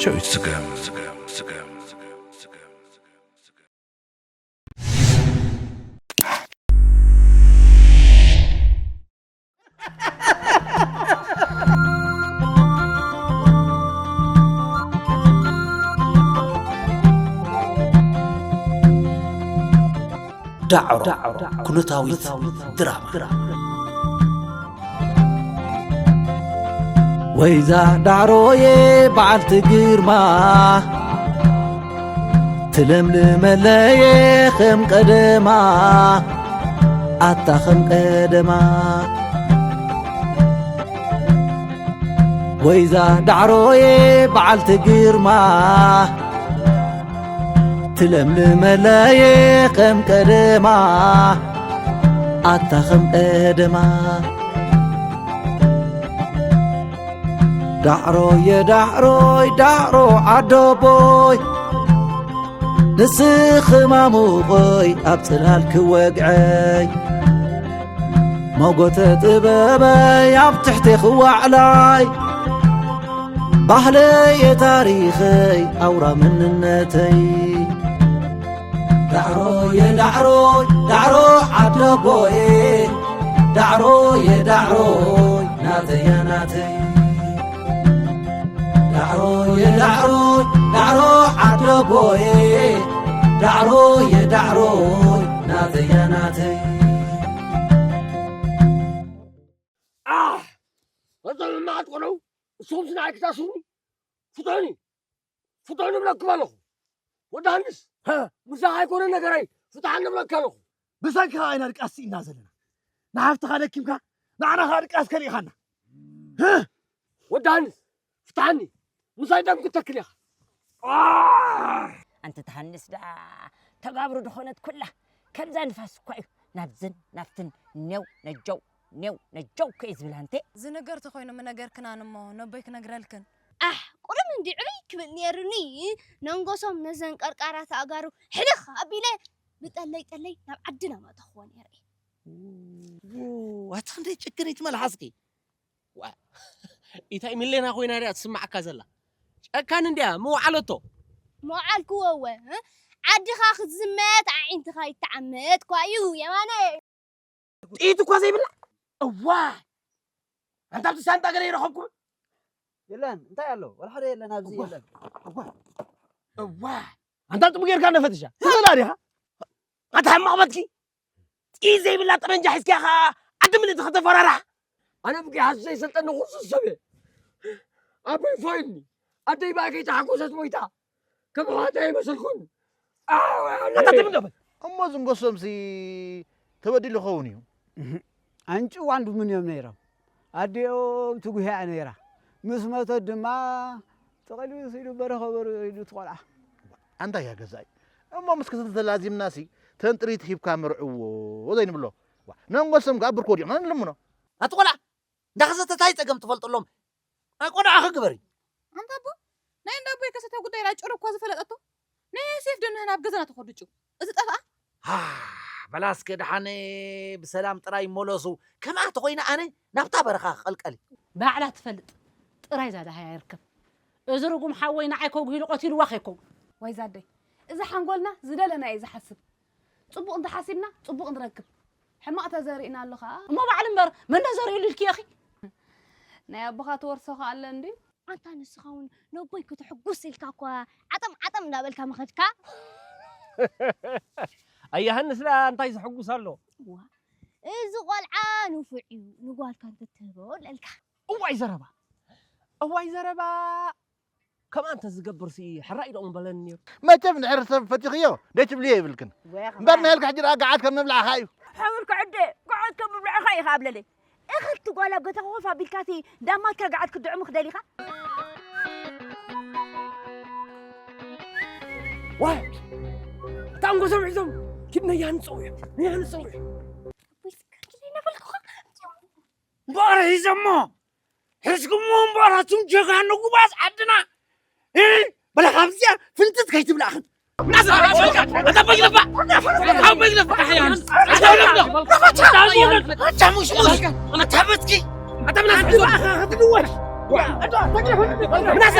ጨዊት ስገም። ዳዕሮ ኩነታዊት ድራማ። ወይዛ ዳዕሮዬ በዓልቲ ግርማ፣ ትለምልመለየ ከም ቀደማ፣ ኣታ ከም ቀደማ። ወይዛ ዳዕሮዬ በዓልቲ ግርማ፣ ትለምልመለየ ከም ቀደማ፣ ኣታ ከም ቀደማ። ዳዕሮየ ዳዕሮይ ዳዕሮ ዓደቦይ፣ ንስኺ ማሙቐይ ኣብ ጽላል ክወግዐይ፣ መጎተ ጥበበይ ኣብ ትሕቲ ክዋዕላይ፣ ባህለየ ታሪኸይ ኣውራ መንነተይ። ዳዕሮየ ዳዕሮይ ዳዕሮ ዓደቦየ፣ ዳዕሮየ ዳዕሮይ ናተያ ናተይ። ዳዕሮየ ዳዕሮይ ዳዕሮ ዓደቦየ፣ ዳዕሮየ ዳዕሮይ ናተያ ናተይ። ኣሕ! እዞም ሕማቓት ቆልዑ፣ ንስኹምስ ንዓይ ክታስሩኒ? ፍትሑኒ! ፍትሑኒ እብለኩም ኣለኹ። ወዲ ሃንስ፣ ሃ! ምሳኻ ኣይኮነ ነገረይ፣ ፍትሓኒ እብለካ ኣለኹ። ብሰንክኻ ኢና ድቃስ ስኢንና ዘለና። ንሓፍትኻ ደኪምካ፣ ንዓና ኸኣ ድቃስ ከሊእኻና። ሃ! ወዲ ሃንስ፣ ፍትሓኒ። ምሳይ ደም ክትተክል ኢኻ። ኣሕ! ኣንቲ ትሃንስ ደኣ ተጋብሮ ድኾነት ኩላ ከምዛ ንፋስ እኳ እዩ። ናብዝን ናብትን ኔው ነጀው፣ ኔው ነጀው እኮ እዩ ዝብል ኣንቴ። ዝነገር ተኾይኑ ምነገርክናን እሞ ነቦይ ክነግረልክን። ኣሕ፣ ቁሩብ እንዲ ዕብይ ክብል ነይሩኒ። ነንጎሶም ነዘን ቀርቃራት ኣእጋሩ ሕልኽ ኣቢለ ብጠለይ ጠለይ ናብ ዓድና ምእተኽዎ ነይረ። ው፣ ኣቲ ክንደይ ጭክነይቲ መልሓስኪ። ዋ፣ ኢታይ ሚሌና ኮይና ድያ ትስማዓካ ዘላ? ጨካን እንድያ፣ ምውዓለቶ። ምውዓልክዎ እወ፣ እ? ዓድኻ ክትዝመት ኣዒንትኻ ይተዓመት እኳ እዩ፣ የማነ። ጥይት እኳ ዘይብላ? እዋ! ኣንታ ኣብቲ ሳንጣ ገለ ይረኸብኩም? የለን፣ እንታይ ኣሎ? ወላ ሓደ የለን ኣብዚ፣ እዋ! የለን። እዋ! እዋ! ኣንታ ጽቡቅ ጌርካ ነፈትሻ። ትኽእል ዲኻ? ኣታ ሕማቕ በትኪ። ጥይት ዘይብላ ጠመንጃ ሒዝካ ኢኻ ዓዲ ምልእቲ ከተፈራርሓ? ኣነ ብቂ ሓሱ ዘይሰልጠኒ ኩሱ ሰብ እየ። ኣቦይ ፋይኒ፣ ኣደይ ብኣከይ ተሓጎሰት ሞይታ። ከም ኣሕዋተይ ኣይመሰልኩን። ኣታ ትብል ነበር። እሞ ዝንጎሶምሲ ተበዲሉ ይኸውን እዩ። እህ፣ ኣንጭዋን ዱምን እዮም ነይሮም። ኣዲኦም ትጉህያ ነይራ። ምስ መተት ድማ ጥቕልል ኢሉ በረኸ በሩ ኢሉ እቲ ቆልዓ። ኣንታ እያ ገዛኢ። እሞ ምስ ክልተ ተላዚምናሲ ተን ጥሪት ሂብካ መርዕዎ ዘይንብሎ። ዋ፣ ነንጎሶም ከኣ ብርኮ ዲቕና ንልምኖ። ኣቲ ቆልዓ፣ እንዳኸሰተ ታይ ጸገም ትፈልጠሎም? ኣይ ቆልዓ ክግበር እዩ። ኣንታ ኣቦ፣ ናይ እንዳ ኣቦይ ከሰተ ጉዳይ ላ ጭሩ እኮ ዝፈለጠቶ። ናይ ዮሴፍ ዶ ንህና ኣብ ገዛና ተኾድጩ? እዚ ጠፍኣ? ሃ፣ በላ እስከ ደሓነ ብሰላም ጥራይ ይመለሱ። ከምኣ ተኾይነ ኣነ ናብታ በረኻ ክቐልቀል እየ። ባዕላ ትፈልጥ ጥራይ እዛ ደሃያ ይርከብ። እዚ ርጉም ሓወይ ንዓይ ከጉሂሉ ቀቲልዋ ከይከውን። ወይ ዛደይ፣ እዚ ሓንጎልና ዝደለና እዩ ዝሓስብ። ጽቡቕ እንተሓሲብና ጽቡቕ ንረክብ። ሕማቕ ተዘሪእና ኣሎ ኸኣ። እሞ ባዕሉ እምበር መን ዶ ዘሪእሉ ኢልኪ ኢኺ? ናይ ኣቦኻ ትወርሶ ኸኣ ኣሎ እንድዩ። ኣንታ ንስኻ እውን ነቦይ ክትሕጉስ ኢልካ እኳ ዓጠም ዓጠም እንዳበልካ ምኸድካ። ኣያሃንስ ደኣ እንታይ ዝሕጉስ ኣሎ? ዋ፣ እዚ ቆልዓ ንፉዕ እዩ፣ ንጓልካ እንተትህቦ ለልካ። እዋይ ዘረባ፣ እዋይ ዘረባ። ከምኣ እንተ ዝገብርሲ ሕራይ ዶ ምበለኒ ነይሩ። መቸም ድሕሪ ሰብ ፈቲኽዮ ደይ ትብልዮ ይብልክን። ወይ እምበር ኣኽባር። ንህልካ ሕጂ ደኣ ገዓት ከም ምብላዕኻ እዩ። ሓውር ክዕደ፣ ገዓት ከም ምብላዕኻ ኢኻ ኣብለለይ። እኽልቲ ጓል ኣብ ገዛኻ ኮፍ ኣቢልካሲ ዳማትካ ገዓት ክድዕሙ ክደሊኻ? ዋይ! እታ እንጎ ሰምዒ ዞም ኪድ ነያንጸው እዮም፣ ነያንጸው እዮም። ወይ ስካኪ ዘይነበልኩኻ። እምበኣር ሒዘሞ፣ ሒዝኩሞ እምበኣር ኣቱም ጀጋኑ ጉባዝ ዓድና። እ፣ በላ ካብዚኣ ፍንትት ከይትብላኽን። ኣታ በይ ግለባ፣ ኣታ በይ ግለባ፣ ኣታ በይ ግለባ። ኣታ ሙሽሙሽ፣ ኣታ በትኪ፣ ኣታ ምናምን ክትልወጥ። ምናሰ!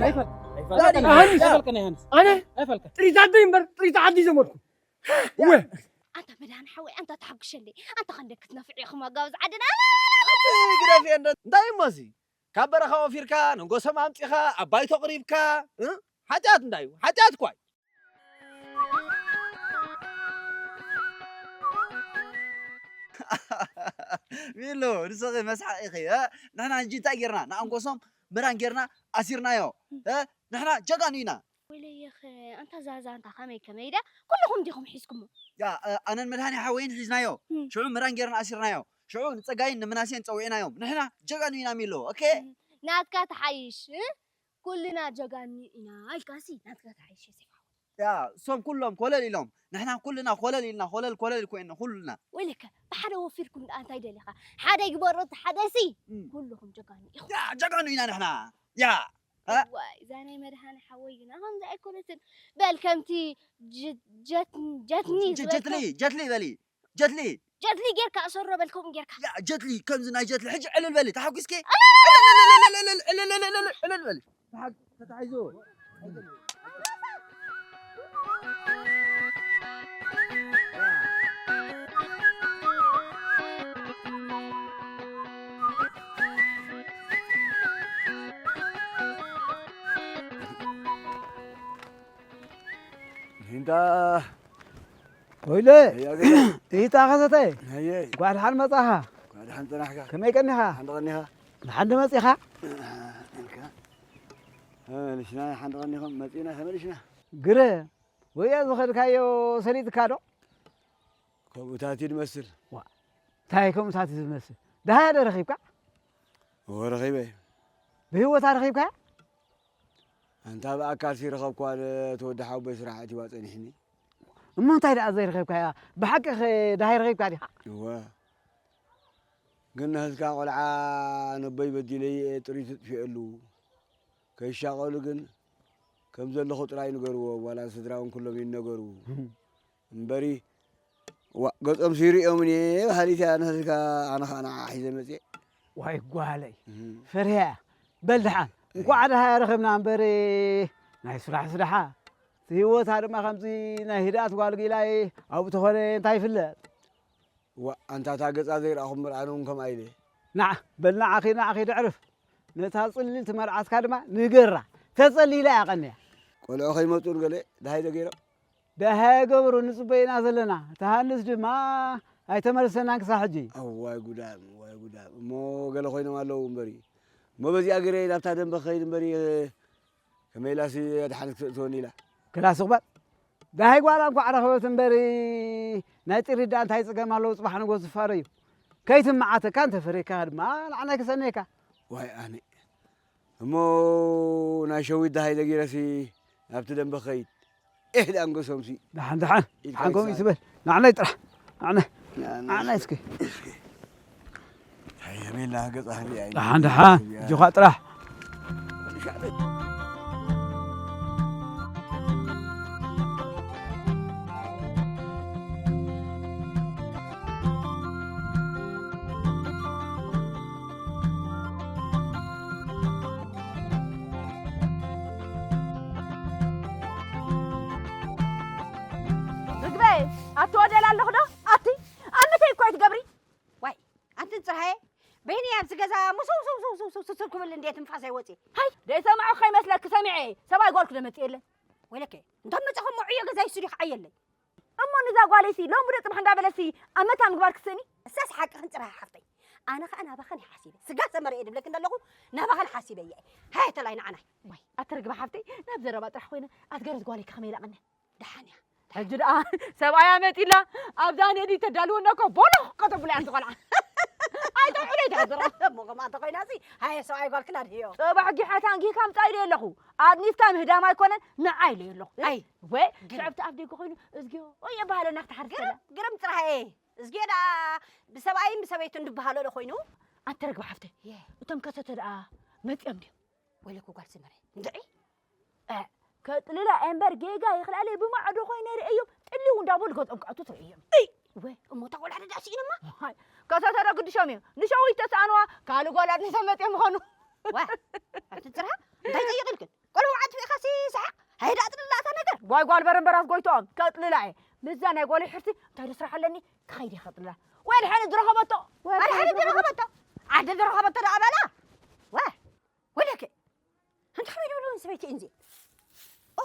ኣይፈልካ፣ ኣይፈልካ፣ ዮሃንስ። ኣነ ኣይፈልካ። ጥሪት ዓዲ እምበር ጥሪት ዓዲ ዘመድኩ። እወ። ኣንታ መድሃን ሓወይ፣ ኣንታ ተሓጉሸለይ። ኣንታ ክንደይ ክትነፍዕ ኢኹም ኣጋብዝ ዓድና። ኣቲ ግደፍ እየ እንዶ። እንታይ እሞ እዚ? ካብ በረኻ ወፊርካ፣ ንጎሶም ኣምጺኻ፣ ኣብ ባይቶ ኣቕሪብካ፣ እ? ሓጢኣት እንታይ እዩ? ሓጢኣት እኳ እዩ። ሚሎ፣ ንስኺ መስሓቕ ኢኺ፣ እ? ንሕና ሕጂ እንታይ ጌርና? ንኣንጎሶም ምራን ጌርና ኣሲርናዮ፣ እ? ንሕና ጀጋኑ ኢና። ወይለየኸ፣ ኣንታ ዛዛ፣ ኣንታ ከመይ ከመይ ዳ? ኩልኹም ዲኹም ሒዝኩሞ? ያ፣ እ፣ ኣነን መድሃኒ ሓወይን ሒዝናዮ። እም። ሽዑ ምራን ጌርና ኣሲርናዮ። ሽዑ ንጸጋይን ንምናሴን ጸዊዕናዮም። ንሕና ጀጋኑ ኢና ሚሎ፣ ኦኬ? እም። ናትካ ትሓይሽ፣ እ? ኩልና ጀጋኑ ኢና ኢልካሲ፣ ናትካ ትሓይሽ ዮሴፍ ሓወይ። ያ፣ እሶም ኩሎም ኮለል ኢሎም። ንሕና ኩልና ኮለል ኢልና፣ ኮለል ኮለል ኮይንና ኩልና። ወይለከ፣ ብሓደ ወፊርኩም ደኣ እንታይ ደሊኻ? ሓደ ይግበሮ እቲ ሓደሲ፣ እም። ኩልኹም ጀጋኑ ኢኹም። ያ፣ ጀጋኑ ኢና ንሕና። ያ። እ? እዋይ፣ እዛ ናይ መድሃኒ ሓወይ ግና ከምዚ ኣይኮነትን። በል ከምቲ ጀ-፣ ጀት-፣ ጀትኒ ጀ-፣ ጀትሊ፣ ዝበልካ። ጀትሊ በሊ። ጀትሊ። ጀትሊ ጌርካ እሰሮ በል ከምኡ ጌርካ። ያ፣ ጀትሊ፣ ከምዚ ናይ ጀትሊ። ሕጂ ዕልል በሊ፣ ተሓጒስኪ። ዕልል፣ ዕልል፣ ዕልል፣ ዕልል፣ ዕልል፣ ዕልል በሊ። ተሓ-፣ ተታሒዙ። እንዳ ወይለ፣ እያ ገለ። እይታ ኸሰተ። ኣየ። እንኳዕ ደሓን መጻኻ። እንኳዕ ደሓን ጸናሕካ። ከመይ ቀኒኻ? ሓንደ ቀኒኻ? ደሓን ዶ መጺኻ? ኢልካ። ተመሊስና፣ ሓንደ ቀኒኹም መጺና ተመሊስና። ግረ፣ ወያ ዝኸድካዮ ሰሊጥካ ዶ? ከምኡታት እዩ ዝመስል። ዋ፣ እንታይ ከምኡታት እዩ ዝመስል? ደሃያ ዶ ረኺብካ? እወ፣ ረኺበ። ብህይወታ ረኺብካያ? ኣንታ ብኣካልሲ ረኸብኳ፣ እቲ ወዲ ሓወቦይ ስራሕ ኣእቲዋ ጸኒሕኒ። እሞ እንታይ ደኣ ዘይረኸብካያ? ብሓቂ ኸ ደሃይ ረኺብካ ዲኻ? እወ። ግን ንህዝካ ቆልዓ ነቦይ በዲለይ እየ ጥሪት እጥፊኤሉ። ከይሻቐሉ ግን ከም ዘለኹ ጥራይ ንገርዎ፣ ዋላ ስድራ እውን ኩሎም ይነገሩ። እምበሪ፣ ዋ፣ ገጾም ሲሪኦምኒ በሃሊት እያ ንህዝካ፣ ኣነ ኸኣ ንዓ ሒዘ መጽየ። ዋይ ጓለይ፣ እም። ፈሪሃ እያ። በል ደሓን፣ እንኳዕ ደሃያ ረኸብና እምበሪ፣ ናይ ስራሕ ስደሓ። እቲ ህይወታ ድማ ከምዚ ናይ ህድኣት ጓል ጊላይ ኣብኡ ተኾነ እንታይ ይፍለጥ? ዋ፣ ኣንታ እታ ገጻ ዘይረኣኹ ምርኣነ እውን ከምኣ ኢለ። ንዓ፣ በል ንዓኺ፣ ንዓኺ ደዕርፍ። ነታ ጽልልቲ መርዓትካ ድማ ንገራ። ተጸሊላ እያ ቀንያ። ቆልዑ ከይመጹ ንገለ ደሃይ ዶ ገይሮም? ደሃይ ገበሩ ንጽበ ኢና ዘለና። ተሃንስ ድማ ኣይተመልሰናን ክሳብ ሕጂ። ኣዋይ ጉዳም፣ ዋይ ጉዳም። እሞ ገለ ኮይኖም ኣለዉ እምበሪ። እሞ በዚኣ ገይረ ናብታ ደንበ ክኸይድ እምበሪ፣ ከመይ ኢላሲ ኣድሓነት ክተእትወኒ ኢላ። ክላስ እቕበል። ደሃይ ጓላ እንኳዕ ረኸበት እምበሪ፣ ናይ ጥሪት ደኣ እንታይ ጸገም ኣለዎ፣ ጽባሕ ንጎ ዝፋረ እዩ። ከይትመዓተካ እንተፈሪካ ድማ ንዓናይ ክሰነየካ። ዋይ ኣነ። እሞ ናይ ሸዊት ደሃይ ደጊረሲ ናብቲ ደንበ ክኸይድ። ኤህ ደኣ ንገሶምሲ። ደሓን፣ ደሓን። ኢልካ ደሓን ከምኡ ይስኣል። ይትበል። ንዓናይ ጥራሕ። ንዓናይ። ንዓናይ። ንዓናይ እስኪ። እስኪ። እንታይ የቤላ ገጻ ህልያ እዩ። ደሓን፣ ደሓን። እያ። እጆኻ ጥራሕ። ርግበ፣ ኣቲ ወደላ ኣለኹ ዶ? ኣቲ፣ ኣብ ምንታይ እኮ ኣይትገብሪ? ዋይ፣ ኣንቲ ጽርሃየ፣ በይኒ ኣብዚ ገዛ ሙስው፣ ስው፣ ስው፣ ስው፣ ስው፣ ስው ክብል እንዴ ትንፋሰይ ወጺ? ሃይ፣ ደይሰማዑ ከይመስለኪ ሰሚዐ፣ ሰብኣይ ጓልኩ ደመጽእ የለን። ወይለከ፣ እንቶም መጻኹም ዕዮ ገዛ ይስዱ ይኸዓየለይ። እሞ ንዛ ጓለይሲ ሎሚ ዶ ጽባሕ እንዳበለሲ ኣብ መታ ምግባር ክስእኒ? እሳስ ሓቅኽን ጽርሃየ ሓፍተይ። ኣነ ኸኣ ናባኸን እየ ሓሲበ። ስጋ ሰመረ እየ ድብለክ እንደለኹ ናባኸን ሓሲበ እየ። ሃየ ተላይ ንዓናይ። ዋይ፣ ኣቲ ርግበ ሓፍተይ፣ ናብ ዘረባ ጥራሕ ኮይነ፣ ኣቲ ገረዝ ጓለይ ከመይ ኢላ ቀንያ? ደሓን እያ። ሕጂ ደኣ ሰብኣያ መጺላ፣ ኣብዛ ነዲ ተዳልወና እኮ ቦሎኽ ከተብላ እያ እዛ ቆልዓ። ኣይተውዕሎ ይትሕዝራ። እሞ ከምኣ እንተኾይናሲ፣ ሃየ ሰብኣይ ጓልክን ኣድህዮ። ጽባሕ ጊሓታ ኣንጊህካ ምጻእ ኢለ ኣለኹ። ኣድኒትካ ምህዳም ኣይኮነን፣ ንዓ ኢለ ኣለኹ። ኣይ፣ ወይ፣ ግርም። ሽዕብቲ ኣብ ደገ ኮይኑ፣ እዝግዮ፣ ወይ የባህለና ክትሓርስ ግርም፣ ከላ። ግርም ጽራየ። እዝግዮ ደኣ ብሰብኣይን ብሰበይቱን ድበሃሎ ዶ ኮይኑ? ኣቲ ርግበ ሓፍተይ፣ የ። እቶም ከሰተ ደኣ መጺኦም ድዮም? ወይለኩ ጓል ስመረ፣ እንድዒ? እ፣ ከጥልላ እምበር ጌጋ ይኽላለ ብማዕዶ ኮይነ ርእዮም ጥልው እንዳበሉ ገጾም ክኣቱ ትርእዮም። እይ! ወይ፣ እሞ እታ ቆልዓ ደኣ ስኢኖማ? ዋይ፣ ተሰተረ ግድሾም እዩ። ንሸዊት ተሰኣንዋ ካልእ ጓል ኣድኒሰ መጽዮ ምኾኑ። ዋ፣ ኣቲ ጽርሃ፣ እንታይ ጠይቕ ኢልክን? ቆልዑ ዓትቢእኻ ሲ ሰሓቕ፣ ሃይዳ ኣጥልላ እታ ነገር። ዋይ ጓል በረምበራስ ጎይትኦም፣ ከጥልላ እየ። ምስዛ ናይ ጓለይ ሕርቲ እንታይ ደስራሕ ኣለኒ? ክኸይድ እየ ከጥልላ። ወይ ድሓን ዝረኸበቶ፣ ወይ ድሓን ዝረኸበቶ። ዓዲ ዝረኸበቶ ደኣ በላ። ዋ፣ ወለከ። እንታይ ከመይ ድብሉ ሰበይቲ እንዚ? ኦ።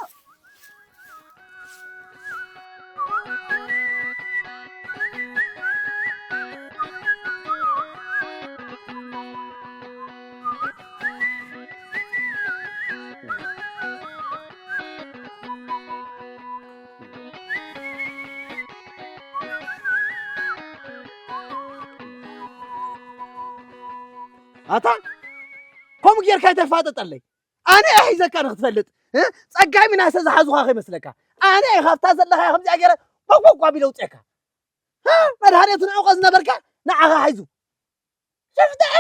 ኣታ፣ ከምኡ ጌርካ ኣይተፋጠጠለይ። ኣነ እየ ሒዘካ ንክትፈልጥ፣ እ? ጸጋይ ምናሰ ዝሓዙኻ ከይመስለካ። ኣነ እየ ካብታ ዘለኻያ ከምዚኣ ገይረ ቦግቦግ ኣቢለ ኣውፅኤካ። እ? መድሃኔቱ ንዕቆ ዝነበርካ ንዓኻ ሓይዙ። ሸፍትዐ!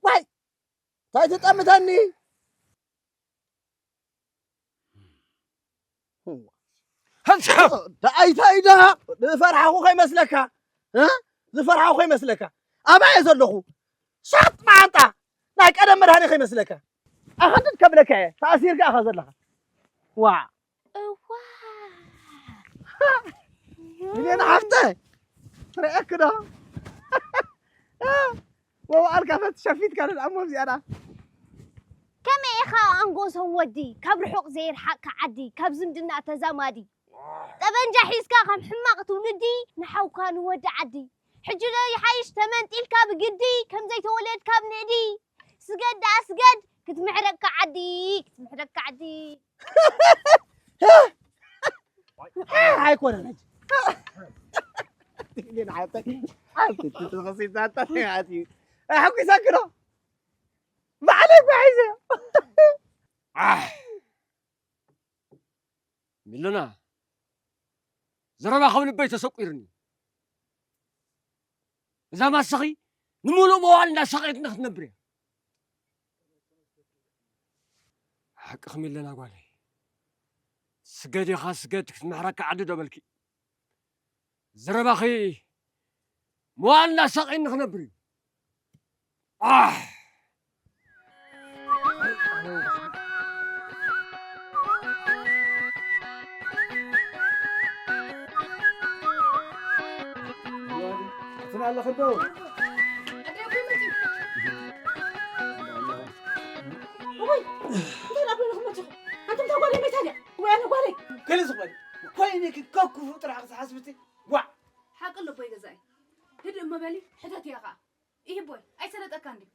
ዋይ! እንታይ ትጠምተኒ? ደኣይታይ ደኣ ዝፈርሓኹ ከይመስለካ፣ እ? ዝፈርሓኹ ከይመስለካ። ኣበይ እየ ዘለኹ? ሻጥ መዓንጣ! ናይ ቀደም መድሃኒ ከይመስለካ። ኣኸድድ ከብለካ እየ፣ ተኣሲርካ ኢኻ ዘለኻ። ዋ! እዋ! ሚልዮን ሓፍተ! ርእየኪ ዶ? መዋእልካ ፈት ሸፊትካ ንልኣሞ እዚኣ ደኣ። ከመይ ኢኻ ኣንጎሶም ወዲ፣ ካብ ርሑቕ ዘይርሓቕካ ዓዲ፣ ካብ ዝምድና ተዛማዲ። ጠበንጃ ሒዝካ ከም ሕማቕ ትውልዲ፣ ንሓውካ ንወዲ ዓዲ። ሕጂ ዶ ይሓይሽ ተመንጢልካ ብግዲ፣ ከም ዘይተወለድካ ብንእዲ። ስገድ ደኣ ስገድ፣ ክትምሕረካ ዓዲ፣ ክትምሕረካ ዓዲ። ኣይኮነን ሕጂ። ግን ሓተይ፣ ሓተይ፣ ትትኸሲታታ ኣትዩ። ኣሕጒሳኪ ዶ? ባዕለይ እኮ ሒዘ። ኣሕ! ሚለና፣ ዘረባ ካብ ልበይ ተሰቂሩኒ። እዛ ማሰኺ ንምሉእ መዋል እንዳሳቐየትና ክትነብር እያ። ሓቅኺ ሚለና ጓለይ። ስገድ ኢኻ ስገድ፣ ክትምሕረካ ዓዲ ዶ በልኪ? ዘረባኺ መዋል እንዳሳቐየኒ ክነብር እዩ። ኣሕ! ኣትን ኣለኽዶ? እወይ! እንታይ ናብ በይንኹም መጺኹም? ኣንቱም እታ ጓለይ መይታ ድያ? ወይ ኣነ ጓለይ? ገለ ዝኾነ ኮይነ ከኩፉ ጥራሕ ክትሓስብቲ? ጓዕ! ሓቂ ኣለቦይ ገዛኢ። ህድእ እሞ በሊ፣ ሕተትያ ኸኣ። ኢሂ ቦይ፣ ኣይሰለጠካን ድዩ?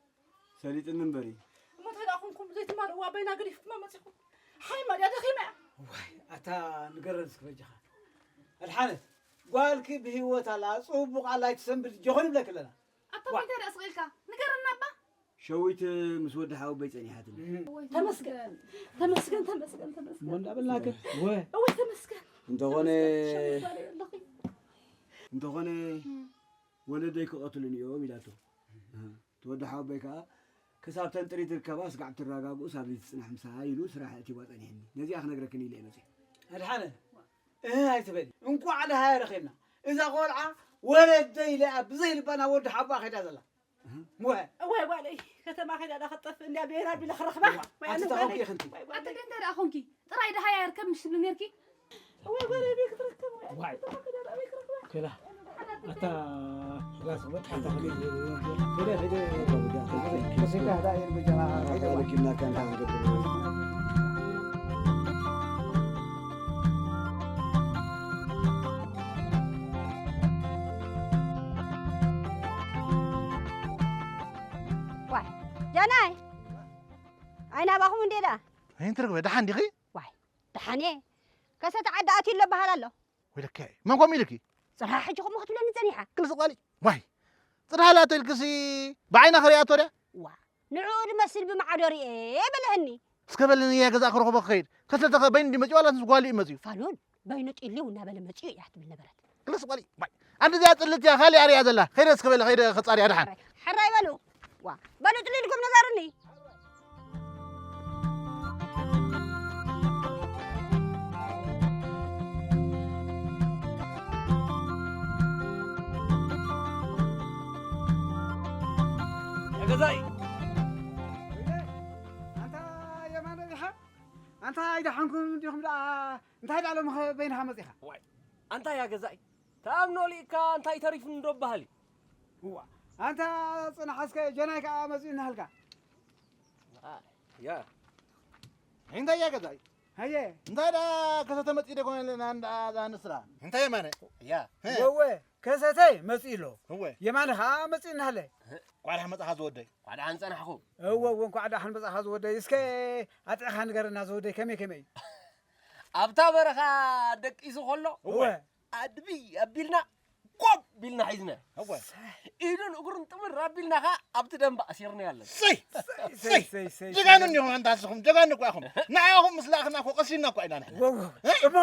ሰሊጥኒ እምበሪ። እሞ እንታይ ደኣ ኮንኩም ዘይትማልእዋ በይና ገዲፍኩማ መጺኹም? ሓይ ማድያ ደኺማ እያ። ዋይ፣ ኣታ ንገረን እስኪ በጃኻ። ኣድሓነት፣ ጓልኪ ብህይወት ኣላ፣ ጽቡቕ ኣላ፣ ኣይትሰንብድ፣ ጆኾን ይብለኪ ኣለና። ኣታ ዋ። እንታይ ደኣ ስቕ ኢልካ? ንገረና እባ። ሸዊት ምስ ወዲ ሓወቦይ ጸኒሓትኒ። እም። ተመስገን፣ ተመስገን፣ ተመስገን፣ ተመስገን። እሞ እንዳበልናከ፣ ወ። እወ፣ ተመስገን። እንተኾነ፣ ተመስገን፣ ሸዊት ባለይ ኣለኺ። እንተኾነ፣ እም። ወለደይ ክቐትሉኒ እዮም ኢላቶ። እቲ ወዲ ሓወቦይ ከኣ ክሳብ ተንጥሪ ትርከባ ስጋዕ ትረጋግኡ ሳብ ዘይትጽናሕ ምሳይ ኢሉ ስራሕ ኣእቲዋ ጸኒሕኒ። ነዚኣ ክነግረክን ኢለ እየ መጺአ። ኣድሓነ፣ እህ ኣይትበሊ። እንቋዕ ደሃያ ረኺብና። እዛ ቆልዓ ወለደይ ኢላ እያ ብዘይ ልባ ናብ ወዲ ሓቦኣ ከይዳ ዘላ። እህ። እወ። እወ ጓለይ፣ ከተማ ከይዳ ዳ ክትጠፍእ እንድያ ብሄር ኣቢለ ክረኽባ። እዋ፣ ወይ ኣነ ኣቲ ተኸውኪ ጓለይ። እኽንቲ። ወይ ጓለይ። ኣቲ ደንታ ደኣ ኾንኪ? ጥራይ ደሃያ ርከብ ምሽ ትብሊ ኔርኪ? እወ ጓለይ፣ ቤት ክትረከብ ወይ ዋይ። ከተማ ከይዳ ዳ ቤት ክረኽባ። ከላ፣ ኣታ ራስ ወጥ ሓታ ከለ፣ ከለ፣ ከለ፣ ከሲካ ዳ ይርብ ጀና፣ ከይደ ባ። ዋይ፣ ጀናይ፣ ኣይ ናባኹም እንዴ ደኣ? ኣይንትረግበ፣ ደሓን ዲኺ? ዋይ፣ ደሓን እየ። ከሰተ ዓዲ ኣትዩ ኣሎ በሃል ኣሎ። ወይለከ፣ መን ከምኡ ኢልኪ? ጽርሃ ሕጂ ከምኡ ክትብለኒ ጸኒሓ። ክልስ ቃሊ። ዋይ፣ ጽርሃ ላቶ ኢልክሲ ብዓይና ክሪኣቶ ድያ? ዋ፣ ንዕኡ ዝመስል ብማዕዶ ርኤ በለህኒ። እስከ በለኒ፣ እያ ገዛ ክረኽቦ ክኸይድ። ከሰተ ከ በይኑ እንዲ መጺኡ ዋላ ምስ ጓሉ እዩ መጺኡ? ፋሉል፣ በይኑ ጢሊው እናበለ መጺኡ እያ ትብል ነበረት። ክልስ ቃሊ። ዋይ፣ ኣንዲ እዚኣ ጽልት እያ፣ ካልእ ኣርእያ ዘላ። ከይደ እስከ በለ፣ ከይደ ከጻርያ ደሓን። ሕራይ በሉ። ዋ፣ በሉ ጥልልኩም ንገሩኒ። ገዛኢ። ኣንታ የማነ ዲኻ? ኣንታ ኣይደሓንኩም ዲኹም ደኣ? እንታይ ደኣ ሎሚ ኸ በይንኻ መጺኻ? ዋይ፣ ኣንታ እያ ገዛኢ። ተኣምኖ ሊእካ እንታይ ተሪፉ እንዶ በሃሊ። እዋ፣ ኣንታ ጽናሕ እስከ ጀናይ ከኣ መጺኡ እናሃልካ። ያ እንታይ እያ ገዛኢ? ሃየ፣ እንታይ ደኣ ከሰተ መጺኡ ደኮነ ለና እንዳ ዛንስራ? እንታይ የማነ? ያ ወወ ከሰተ መጺኡ ኣሎ። እወ። የማነ ኸኣ መጺኡ እናሃለ። ቋልሓ መጻኻ ዝወደይ። ኳ ደሓን ጸናሕኹ። እወ፣ እወ፣ እንኳዕ ደሓን መጻኻ ዝወደይ። እስከ ኣጥዕኻ ንገረና ዝወደይ፣ ከመይ ከመይ እዩ? ኣብታ በረኻ ደቂሱ ከሎ እወ። ኣድቢ ኣቢልና ጎብ ቢልና ሒዝና። እወ። ኢዱን እግሩን ጥምር ኣቢልና ኸዓ ኣብቲ ደንባ ኣሲርና ያለን። ሰይ! ሰይ፣ ሰይ፣ ሰይ፣ ሰይ፣ ጀጋኑ እንዲኹም ኣንታ ንስኹም፣ ጀጋኑ እኮ ኢኹም። ንዓኹም ምስ ለኣኽና እኮ ቀሲንና እኮ ኢና ንሕና። ወው፣ ወው። እሞ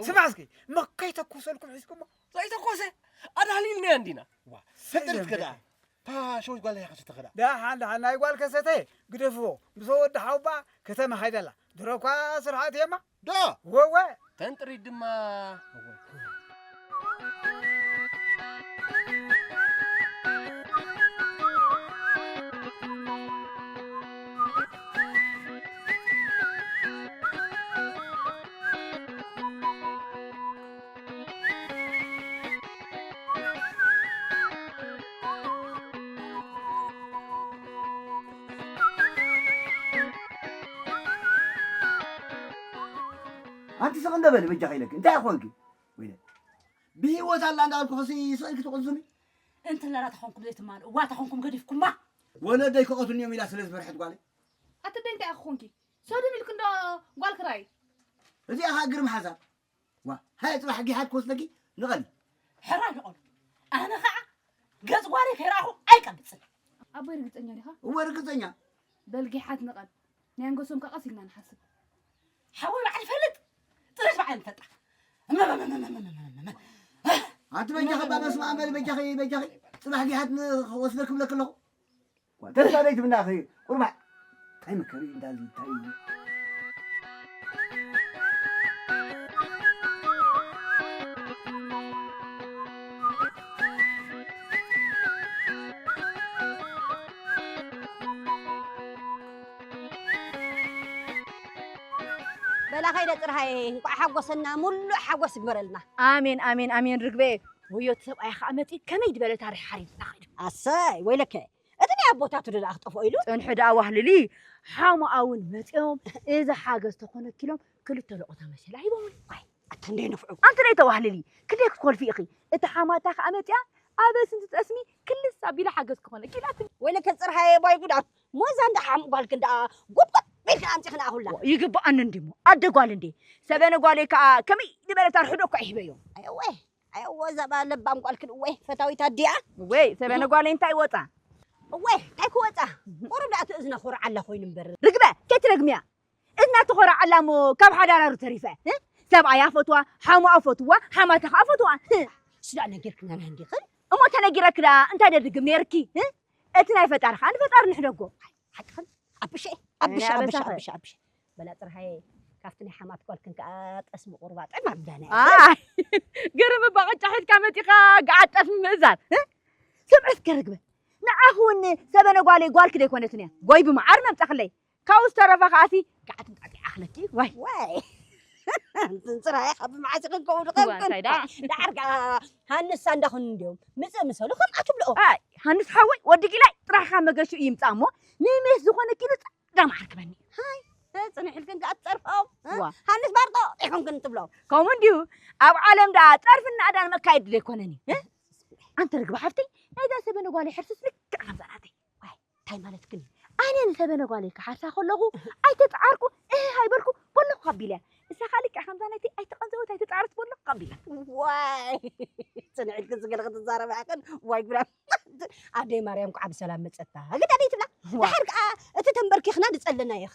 ስማ እስኪ፣ እሞ ከይተኮሰልኩም ሒዝኩሞ? ዘይተኮሰ ኣዳህሊልና እንዲና። ዋ፣ ፍጥርት ከዳ። ታ ሸዊት ጓል እያ ከሰተ ከዳ። ደሓን፣ ደሓን፣ ናይ ጓል ከሰተ ግደፍዎ። ምስ ወዲ ሓውባ ከተማ ሃይደላ። ድሮ እኳ ስርሓት እየማ። ዶ? ወወ። ተንጥሪት ድማ ኣንቲ ስቕ እንደ በሊ በጃኺ ኢለኪ። እንታይ ኮንኪ? ወይለ ብህይወት ኣላ እንዳበልኩ ኸሲ ስቕ ኢልኪ ትቕዝሚ? እንተ ለራ ተኾንኩም ዘይትማልኡ፣ እዋ ተኾንኩም ገዲፍኩማ። ወለደይ ክቐትሉኒ እዮም ኢላ ስለ ዝፈርሐት ጓለይ። ኣቲ ኣደይ እንታይ ኢኺ ኮንኪ? ሰዱ ኢልኪ እንዶ ጓል ክራይ። እዚኣ ኸኣ ግርም ሓዛር። ዋ፣ ሃየ ጽባሕ ጊሓት ክወስደኪ ንቐሊ። ሕራይ ንቐሉ። ኣነ ኸዓ ገጽ ጓለይ ከይረኣኹ ኣይቀብጽን። ኣቦይ ርግጸኛ ዲኻ? እወ ርግጸኛ። በል ጊሓት ንቐል። ናይ ኣንገሶም ከ ቀስ ኢልና ንሓስብ። ሓወይ በዓል ይፈልጥ። ጥሪት በዓል ንፈልጣ። ኣንቲ በጃኺ እባ በስመ ኣብ በሊ በጃኺ በጃኺ። ጽባሕ ጊሓት ንወስደኪ ክብለኪ ኣለኹ። ተስፋ ዘይትብና ኣኺ ቁርባዕ እንታይ መከሪ እንዳዚ እንታይ እዩ? በላ ኸይደ ጥርሃየ እንቋዕ ሓጎሰና ሙሉእ ሓጎስ ይግበረልና። ኣሜን ኣሜን ኣሜን ርግበየ። ወዮ እቲ ሰብኣይ ከዓ መፂ ከመይ ዝበለ ታሪክ ሓሪድና ኸይዱ። ኣሰይ ወይለከ እቲ ናይ ኣቦታቱ ደኣ ክጠፍኦ ኢሉ። ፅንሑ ደኣ ዋህልሊ ሓሙኣ እውን መፂኦም እዚ ሓገዝ ተኾነኪሎም ክልተ ለቆታ መሸላ ሂቦምኒ። ዋይ ኣታ እንደ ንፍዑ። ኣንቲ ናይ ተዋህልሊ ክንደይ ክትኮልፊ ኢኺ? እታ ሓማታ ከዓ መፂኣ ኣበስን ትጠስሚ ክልስ ኣቢላ ሓገዝ ክኾነኪ ኢላትኒ። ወይለከ ፅርሃየ ባይ ጉዳት ሞዛ እንዳ ሓሙ ጓልክን ደኣ ጉብጉብ ኢልክን ኣምፂኽን ኣኹላ። ይግብኣኒ እንዲሞ ኣደ ጓል እንዴ ሰበነ ጓለይ ከዓ ከመይ ዝበለ ታርሕዶ እኳ ይህበዮ። ኣየወ ኣየወ ዘባ ለባም ጓልክን እወ ፈታዊት ኣዲኣ። እወይ ሰበነ ጓለይ እንታይ ወፃ። እወ እንታይ ክወፃ ቁሩብ ደኣ ትእዝና ኮርዓላ ኮይኑ እምበር። ርግበ ከይትረግምያ እዝና ተኾራዓላ እሞ ካብ ሓዳራሩ ተሪፈ እ? ሰብኣያ ፈትዋ ሓሙኣ ፈትዋ ሓማታ ከዓ ፈትዋ እ? እሱ ደኣ ነጊርክና እንዲኽን እሞ ተነጊረክ ደኣ እንታይ ደድግም ነይርኪ እ? እቲ ናይ ፈጣሪ ከዓ ንፈጣሪ ንሕደጎ ሓቅኽን ኣብሸ ኣብሸ ናይ ኣብሸ ኣበሳኸ? ኣብሸ ኣብሸ በላ ጥርሃየ ካብቲ ናይ ሓማት ጓልክን ከዓ ጠስሚ ቁርባ ጥዕም ኣብዳና ኣይ ግርም እባ ቅጫ ሒዝካ መፂኻ ገዓት ጠስሚ ምእዛዝ እ? ስምዒ እስከ ርግበ ንዓኺ እውን ሰበነ ጓለይ ጓልኪ ደይኮነትን እያ ጎይ ብመዓር መምፃኽለይ ካብኡ ዝተረፈ ከዓሲ ገዓት ምጣጢዓ ክለኪ ዋይ ዋይ ጽራይ ካብ መዓስ ክንከውን ዋ፣ እንታይ ደኣ? ደዓር ከኣ ሃንሳ እንዳኹን እንዲዮም ምጽእ ምሰሉ ከምኣ ትብልኦ ኣይ ሃንስ ሓወይ ወዲ ጊላይ ጥራሕኻ መገሹ ይምጻእ እሞ ንሜስ ዝኾነ ኪሎ ጻዕዳ መዓር ክበኒ ሃይ ጽንሕ ኢልክን ከኣ ትጸርፎም እ? ዋ። ሃንስ ባርጦ ኢኹም ክን ትብሎም ከምኡ እንዲዩ ኣብ ዓለም ደኣ ጸርፍን ናእዳን መካየዲ ዘይኮነን እዩ እ? ኣንቲ ርግቢ ሓፍተይ ናይዛ ሰበነ ጓለይ ሕርስስ ልክዕ ከምዛ ናተይ እንታይ ማለትክን እዩ? ኣነ ንሰበነ ጓለይ ክሓርሳ ከለኹ ኣይተፀዓርኩ እህ ኣይበልኩ በለኹ ኣቢለ እያ። እሳ ከዓ ልክዕ ከምዛ ናይቲ ኣይተቐንዘወት ኣይተፀዓረት በለኹ ኣቢላ። ዋይ ፅንዕልክን ዝገለ ክትዛረባ ያኽን ዋይ ጉዳ ኣደይ ማርያም ከዓ ብሰላም መፀታ ግዳ ደይ ትብላ ዋ። ድሓር ከዓ እቲ ተንበርኪኽና ንፀለና ይኸ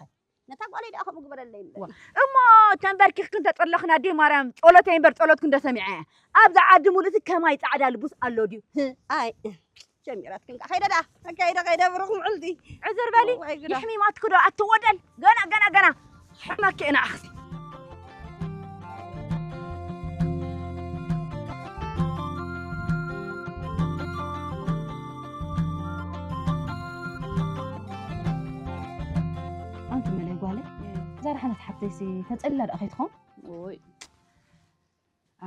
ነታ ጓለይ ደኣ ከምኡ ግበረለይ እምበር እሞ ተንበርኪኽክን ተፀለኽን ኣደይ ማርያም ፀሎተይ እምበር ፀሎትክን ዶ ሰሚዐ እየ ኣብዛ ዓዲ ሙሉእሲ ከማይ ፃዕዳ ልቡስ ኣሎ ድዩ ኣይ ጀሚራትክን ከዓ ከይደ ደኣ ከይደ ከይደ ብሩኽ ምዕልቲ ዕዝር በሊ ይሕሚማትክ ዶ ኣትወደል ገና ገና ገና ሕመኪ ንኣኽሲ ኣነት ሓብተይሲ ተጸሊላ ደኣ ከይትኾን? ኦይ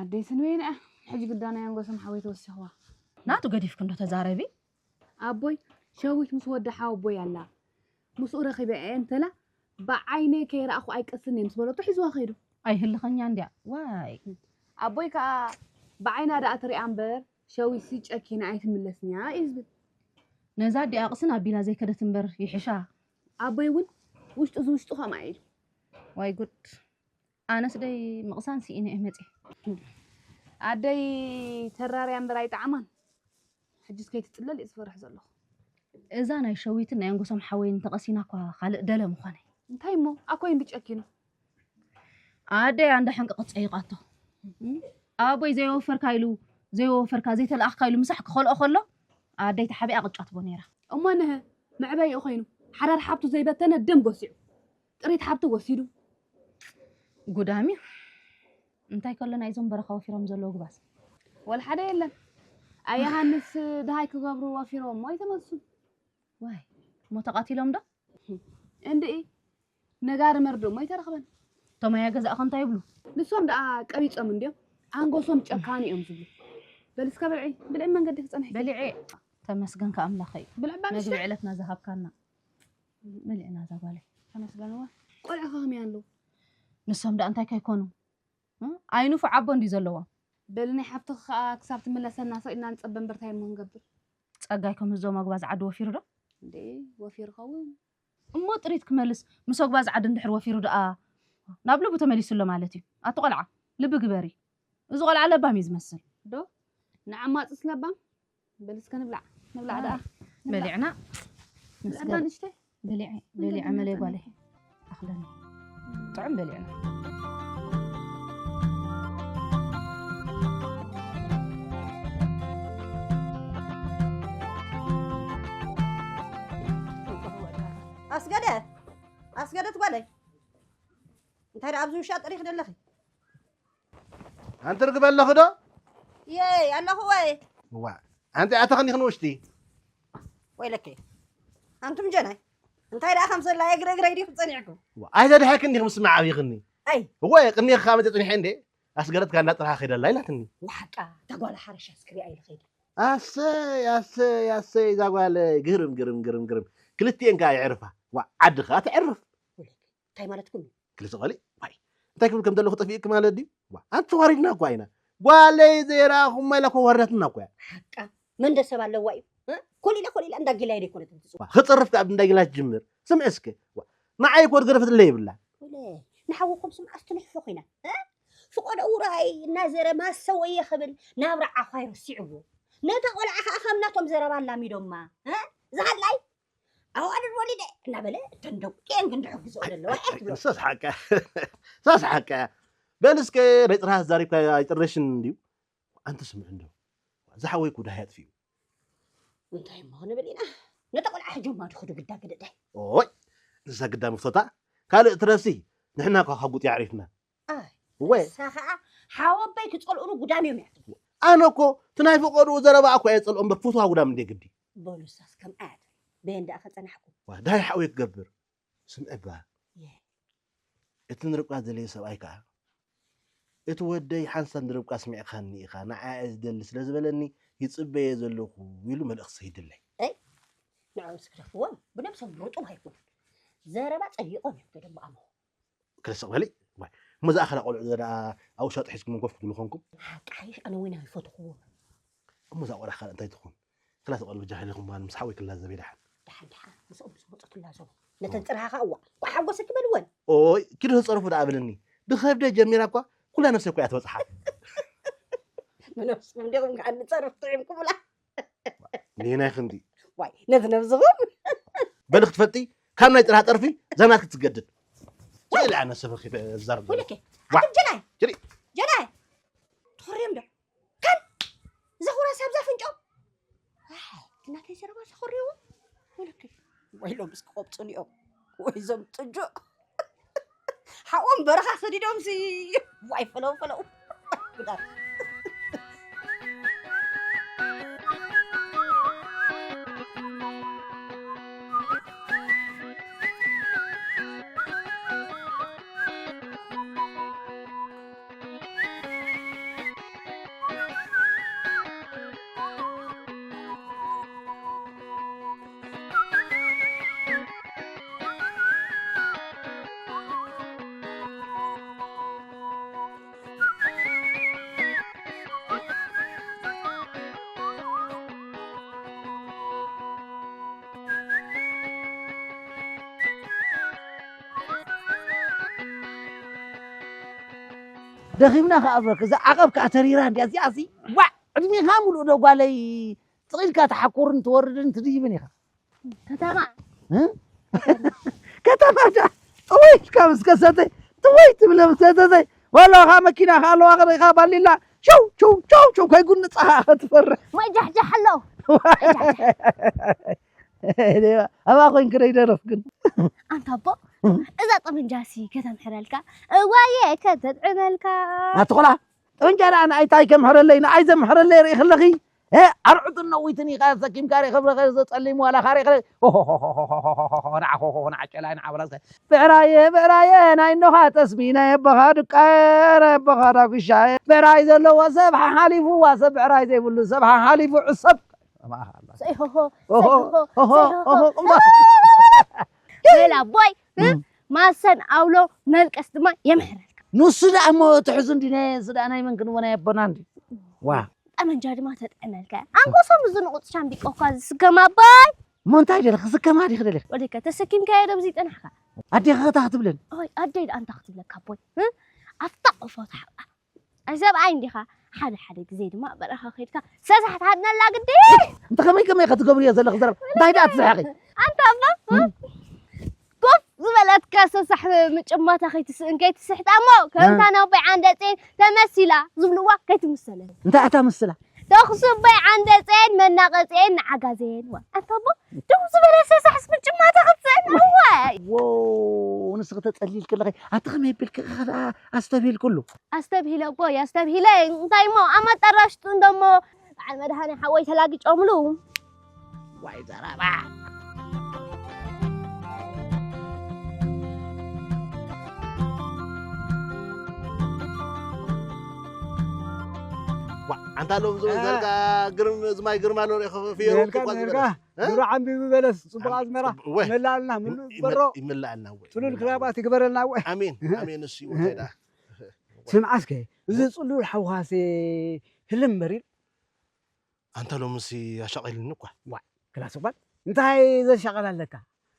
ኣደይ ስንበይና ሕጂ ግዳና ያንጎሰም ሓወይ ተወሲኽዋ። ናቱ ገዲፍክ እንዶ ተዛረቢ። ኣቦይ ሸዊት ምስ ወዲ ሓወቦይ ኣላ ምስኡ ረኺበ እየ እንተላ ብዓይነይ ከይረኣኹ ኣይቀስን እየ ምስ በለቶ ሒዝዋ ከይዱ። ኣይህልኸኛ እንድያ ዋይ። ኣቦይ ከዓ ብዓይና ደኣ ትሪኣ እምበር ሸዊትሲ ጨኪና ኣይትምለስን እያ እዩ ዝብል። ነዛ ኣዲኣ ቅስን ኣቢላ ዘይከደት እምበር ይሕሻ። ኣቦይ እውን ውሽጡ ዝውሽጡ ከምኣ ኢሉ። ዋይ ጉድ። ኣነስ ደይ ምቕሳን ስኢነ እየ መፅየ። ኣደይ ተራርያ እምበር ኣይጠዓማን። ሕጅስ ከይትፅለል እየ ዝፈርሕ ዘለኹ። እዛ ናይ ሸዊትን ናይ ኣንጎሶም ሓወይን እንተቐሲና እኳ ካልእ ደለ ምኾነ። እንታይ እሞ ኣኮይ እንዲ ጨኪኑ። ኣደይ ኣንዳ ሕንቂ ክትፀይቓቶ። ኣቦይ ዘይወፈርካ ኢሉ ዘይወፈርካ ዘይተለኣኽካ ኢሉ ምሳሕ ክኸልኦ ከሎ ኣደይ ተሓቢኣ ቅጫ ትቦ ነይራ። እሞ ንሀ መዕበይኡ ኮይኑ ሓዳር ሓብቱ ዘይበተነ ደም ጎሲዑ ጥሪት ሓብቱ ወሲዱ። ጉዳም እዩ። እንታይ ከሎ ናይዞም በረኻ ወፊሮም ዘለዉ ጉባዝ? ወላ ሓደ የለን። ኣይ ዮሃንስ ድሃይ ክገብሩ ወፊሮም እሞ ኣይተመልሱን። ዋይ እሞ ተቓቲሎም ዶ? እንድኢ ነጋሪ መርዶ እሞ ኣይተረኽበን። እቶም ኣያ ገዛእኸ እንታይ ይብሉ? ንሶም ደኣ ቀቢጾም እንድዮም። ኣንጎሶም ጨካን እዮም ዝብሉ። በል እስከ ብልዒ ብልዒ መንገዲ ክጸንሕ። በሊዐ ተመስገንካ ኣምላኸይ። ብልዕባ መግቢ ንሽተይ። ዕለትና ዝሃብካና። በሊዕና እዛ ጓለይ። ተመስገንዋ። ቆልዑ ከ ከመይ ኣለዉ? ንሶም ደኣ እንታይ ከይኮኑ? እ? ኣይንፉዕ ኣቦ እንድዩ ዘለዎም። በሊ ናይ ሓፍትኺ ከኣ ክሳብ ትምለሰና ሰኢልና ንጸበ እምበር ታይ እሞ ክንገብር? ጸጋይ ከም ህዞም ኣጉባዝ ዓዲ ወፊሩ ዶ? እንዴ ወፊሩ ኸውን። እሞ ጥሪት ክመልስ ምስ ኣጉባዝ ዓዲ እንድሕር ወፊሩ ደኣ ናብ ልቡ ተመሊሱ ኣሎ ማለት እዩ። ኣቲ ቆልዓ ልቢ ግበሪ። እዚ ቆልዓ ለባም እዩ ዝመስል። ዶ? ንዓማጽስ ለባም? በል እስከ ንብላዕ ንብላዕ ደኣ። ንብላዕ። በሊዕና። ንብላዕ እባ ንእሽተይ። በሊዐ በሊዐ መለይ ጓለይ። ኣኽለኒ። ጥዑም በሊዕና። ኣስገደት ኣስገደት ጓለይ እንታይ ደኣ ኣብዚ ውሻ ጥሪኽ ደለኺ? ኣንቲ ርግበ ኣለኺ ዶ? የይ ኣለኹ ወይ። ዋ ኣንቲ ኣተኽኒ ክንውሽቲ። ወይለኪ ኣንቱም ጀናይ እንታይ ደኣ ከም ዘላ እግረ እግረይ ዲኹም ጸኒዕኩም? ዋ ኣይተድሓክን ዲኹም ስማዕ ኣብይኽኒ። ኣይ እወ ቅኒኺ ከዓ መፅእ ፅኒሐ እንዴ ኣስገረትካ እንዳ ጥርሃ ከይደላ ኢላትኒ። ዋሓቃ እታ ጓል ሓረሻ ስክሪያ ኢለ ከይደ። ኣሰይ ኣሰይ ኣሰይ እዛ ጓል ግርም ግርም ግርም ግርም ክልቲኤን ከዓ የዕርፋ። ዋ ዓዲ ከዓ ተዕርፍ። እንታይ ማለትኩም እዩ? ክልተ ቆሊ ዋይ እንታይ ክብል ከም ዘለኹ ጠፊእኪ ማለት ድዩ? ዋ ኣንቲ ተዋሪድና እኳ ኢና ጓለይ ዘይረኣኹማ ኢላ እኮ ዋርዳትና እኮ እያ። ሓቃ መን ደ ሰብ ኣለዋ እዩ? እ? ኮሊላ ኮሊላ እንዳ ጊላይ ደይኮነት እንትፅዋ። ዋ ክፅርፍ ከኣ እንዳ ጊላይ ትጅምር። ስምዒ እስከ ዋ ንዓይ እኮ ዝገደፈትለይ የብላ። ወለ ንሓውኹም ስምዓስ ትንሕፎ ኮይና እ? ፍቆዶ ውራይ እናዘረ ማሰ ወየ ክብል ናብራ ዓዃይ ረሲዕዎ። ነታ ቆልዓ ከኣ ከም ናቶም ዘረባ ኣላሚዶማ እ? ዝሃላይ ኣዋልድ ወሊደ እናበለ እተን ደቂኤን ግን ድሕግዝኦ ዘለዋ እያ ትብሎ። ንሳስ ሓቃ እያ። ንሳስ ሓቃ እያ። በል እስከ ናይ ጥርሃ ተዛሪብካ ኣይጥረሽን እንድዩ። ኣንቲ ስምዒ እንዶ ዝሓወይ ኩዳ ኣጥፊኡ። እንታይ እሞ ክንብል ኢና? ነታ ቆልዓ ሕጆማ ድኹዱ ግዳ ገደዳይ። ኦይ ንሳ ግዳ ምፍቶታ ካልእ ትረሲ ንሕና እኳ ካብ ጉጢ ኣዕሪፍና። ኣይ እወ ንሳ ኸዓ ሓወበይ ክጸልኡሉ ጉዳም እዮም እያ ትብሎ። ኣነ እኮ እቲ ናይ ፈቐድኡ ዘረባ እኮ እየ ዝጸልኦ እምበር ክፍትዋ ጉዳም እንደ ግዲ። በሉ ንሳስ ከምኣ እያ ትብል። በየን ደኣ ከጸናሕኩም። ዋ ድሃይ ሓወይ ክገብር። ስምዒ እባ እቲ ንርብቃ ዝደለየ ሰብኣይ ከዓ እቲ ወደይ ሓንሳብ ንርብቃ ኣስሚዕካኒ ኢኻ ንዓኣ እየ ዝደሊ ስለ ዝበለኒ ይፅበየ ዘለኹ ኢሉ መልእኽቲ ሰይድለይ። ኣይ ንዕኦም ስግደፍዎም ብነብሶም ርጡብ ኣይኮኑን ዘረባ ፀይቆም እዮም ገደም ኣሞ ክልስቕ በሊ እሞ ዝኣኸላ ቆልዑ ዘዳ ኣብ ውሻጦ ሒዝኩም ኮፍ ክትብሉ ኮንኩም ሓቂ ሓይሽ ኣነ ወይና ይፈትኽዎም እሞ እዛ ቆልዓ ካልእ እንታይ ትኹን ክላስ ቆልዑ ብጃ ሒዝኩም ምዃን ምስ ሓወይ ክላዘብ ይደሓን ደሓን ደሓን ምስኦም ምስ መፀቱላ ዞም ነተን ፅርሃኻ እዋ ኳሓጎሰ ክበልወን ኦይ ኪዶ ተፀርፉ ደኣ ብልኒ ብኸብደ ጀሚራ እኳ ኩላ ነፍሰ እኳ እያ ትበፅሓ ብነብስኩም እንዲኹም ከዓ ንፀርፍ ጥዒምኩምላ ኔናይ ክንዲ ዋይ ነዚ ነብዝኹም በሊ ክትፈልጢ ካብ ናይ ጥርሃ ጠርፊ ዛናት ክትገድድ ትኽእል ኣነ ሰፈኺ ዘርብ ወለከ ኣትም ጀናይ ጀናይ ጀናይ ትኾርዮም ዶ ከም ዘኹረ ሰብ ዘፍንጮ እናተይ ዘረባ ዘኾርዮ ወለከ ወይሎም እስኪ ቆብፁን እዮም ወይ ዞም ጥጁእ ሓዎም በረኻ ሰዲዶምሲ ዋይ ፈለው ፈለው ጉዳት ደኺምና ከኣ እብለካ፣ እዛ ዓቐብ ከኣ ተሪራ እንድያ እዚኣ፣ እዚ ዋዕ! ዕድሜኻ ሙሉእ ዶ ጓለይ ጽቕ ኢልካ ትሓኩርን ትወርድን ትድይብን ኢኻ። ከተማ። እ? ከተማ ዳ ጥውይ ኢልካ ምስ ከሰተ፣ ጥውይ ትብል ምስ ከሰተ፣ ዋላ ከኣ መኪና ከኣ ኣለዋ፣ ከኣ ባሊላ፣ ሸው፣ ሸው፣ ሸው፣ ሸው፣ ከይጉንጻኻ ከኣ ትፈርሕ። ማይ ጃሕጃሕ ኣሎ። ዋይ! ኣባ ኮይንኪ ደይደረፍ ግን። ኣንታ ኣቦ፣ እዛ ጠመንጃሲ ከተምሕረልካ፣ እዋየ ከተጥዕመልካ። ኣቲ ቆልዓ፣ ጠመንጃ ደኣ ንኣይ ታይ ከምሕረለይ፣ ንኣይ ዘምሕረለይ ርኢ ከለኺ፣ እ፣ ኣርዑትን ነዊትን ኢኻ ዘኪምካ ርኢ ከብረኸ ዘጸሊም ዋላ ካሬ ኸ-፣ ሆሆሆሆሆሆሆሆ፣ ንዓ ሆሆሆ፣ ንዓ ጨላይ፣ ንዓ በላስካ። ብዕራየ፣ ብዕራየ፣ ናይ እኖኻ ጠስሚ፣ ናይ ኣቦኻ ድቃየ፣ ናይ ኣቦኻ ዳጉሻየ። ብዕራይ ዘለዎ ሰብ ሓሓሊፉዋ፣ ሰብ ብዕራይ ዘይብሉ ሰብ ሓሓሊፉ ዕሰብ። ሰይ ሆሆ፣ ኦሆ፣ ሰይ ሆሆ፣ ኦሆ፣ ሰይ ሆሆ። ኦሆ፣ እምባ። በል ኣቦይ፣ እ? እም። ማሰን ኣውሎ መልቀስ ድማ የምሕረልካ። ንሱ ደኣ እሞ ትሕዙ እንዲ ናይ፣ ንሱ ደኣ ናይ መን ክንዎ ናይ ኣቦና እንዲ። ዋ። ጠመንጃ ድማ ተጥዕመልካ። ኣንጎሶም እዚ ንቑጽ ሻምቢቆ እኳ ዝስከም ኣቦይ። እሞ እንታይ ደለኺ? ክስከማ ዲኺ ደለኺ? ወዲከ ተሰኪምካዮ ዶ ብዚ ጠናሕካ? ኣዴኺ ከ እንታይ ክትብለኒ? ኦይ፣ ኣደይ ደኣ እንታይ ክትብለካ ኣቦይ? እ? ኣፍታ ቆፎ ትሓብኣ። ኣይ ሰብኣይ እንዲኻ፣ ሓደ ሓደ ግዜ ድማ በረኻ ከይድካ ሰሳሕ ትሃድነላ ግዲ። እንተ ከመይ ከመይ ኢኺ ትገብርዮ ዘለኺ ዘረባ? እንታይ ደኣ ትስሕቒ? ኣንታ እሞ፣ እም። ኮፍ ዝበለትካ ሰሳሕ ምጭማታ ከይትስእን ከይትስሕጣ እሞ፣ ከምታ እ። ናይ ኣቦይ ዓንደጼን ተመሲላ ዝብልዋ ከይትምሰለን። እንታይ እታ ምስላ? ተኹሲ ኣቦይ ዓንደጼን መናቐጼን ንዓጋዜን ዋ። ኣንታ እሞ፣ ደው ዝበለ ሰሳሕስ ምጭማታ ክትስእን፣ እዋይ! ዎ፣ ንስኺ ተጸሊልኪ ኣለኺ። ኣቲ ከመይ ኣቢልኪ ከኣ ኣስተብሂልክሉ? ኣስተብሂለ ኣቦይ፣ ኣስተብሂለ። እንታይ እሞ፣ ኣብ መጠረሽቱ እንደሞ በዓል መድሃኔ ሓወይ ተላጊጮምሉ። ዋይ ዘረባ። ዋ፣ ኣንታ ሎም ዝብል እ። ዘልካ ግርም፣ ዝማይ ግርማ ኣሎ ሪኢኻ ፍየሩ ነልካ፣ እኳ ነልካ። ዝበለ። እ? ድሮ ዓምቢቡ በለስ፣ ጽቡቕ ኣም-፣ ኣዝመራ። ጽቡቕ፣ ወይ። መላልና፣ ምሉ ይመ-፣ ዝበሮ። ይመላኣልና፣ ወይ። ጽሉል ይመላኣልና። ክራባት ይግበረልና፣ ወይ። ኣሜን፣ ኣሜን፣ እሱ እዩ፣ እንታይ ደኣ። ስምዓ እስከ፣ እዚ ጽሉል ሓውኻሴ ህልም መሪር። ኣንታ ሎምሲ ኣሻቒሉኒ እኳ። ዋይ፣ ክላስ እኳ እንታይ ዘሻቕል ኣለካ?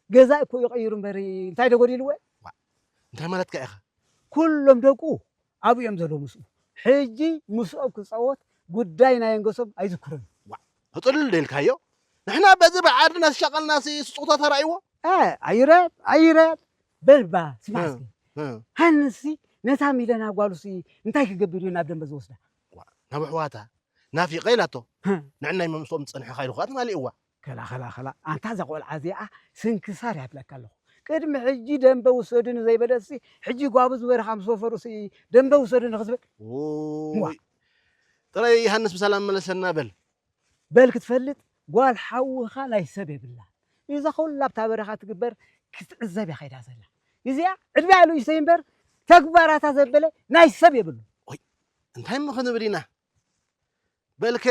ገዛ እኮ ይቐይሩ እምበሪ እንታይ ደጎዲልዎ? ዋይ፣ እንታይ ማለትካ ኢኻ? ኩሎም ደቁ ኣብኡ እዮም ዘለዉ ምስኡ። ሕጂ ምስኦም ክጻወት ጉዳይ ናይ ኣንገሶም ኣይዝክሮን። ዋይ፣ ህጥልል ደልካዮ? ንሕና በዚ ብዓዲ እናተሻቐልናሲ ስጹቕታ ተራእይዎ? እ፣ ኣይረድ፣ ኣይረድ። በልባ፣ ስማዕ እ፣ እስኪ። እ። ሃንሲ ነታ ሚለና ጓሉሲ እንታይ ክገብር እዩ ናብ ደንበ ዝወስዳ? ዋ፣ ናብ ኣሕዋታ ናፊቐ ኢላቶ። ህ። ንዕናይ መምስኦም ዝጸንሐ ካይሉ ኸኣ ትማሊ እዋ። ከላ፣ ከላ፣ ከላ። ኣንታ እዛ ቆልዓ እዚኣ ስንክሳር እያ ትብለካ ኣለኹ። ቅድሚ ሕጂ ደንበ ውሰዱኒ ዘይበለሲ፣ ሕጂ ጓብዝ በረኻ ምስ ወፈሩሲ ደንበ ውሰዱኒ ክዝብል። ዋ። ውይ። ጥራይ ዮሃንስ ብሰላም መለሰና በል። በል ክትፈልጥ ጓል ሓውኻ ናይ ሰብ የብላን። እዛ ኹላ ኣብታ በረኻ ትግበር ክትዕዘብ እያ ኸይዳ ዘላ። እዚኣ ዕድሚኣ ንእሽተይ እምበር ተግባራታ ዘበለ ናይ ሰብ የብሉ። ኦይ፣ እንታይ እሞ ክንብል ኢና? በልከ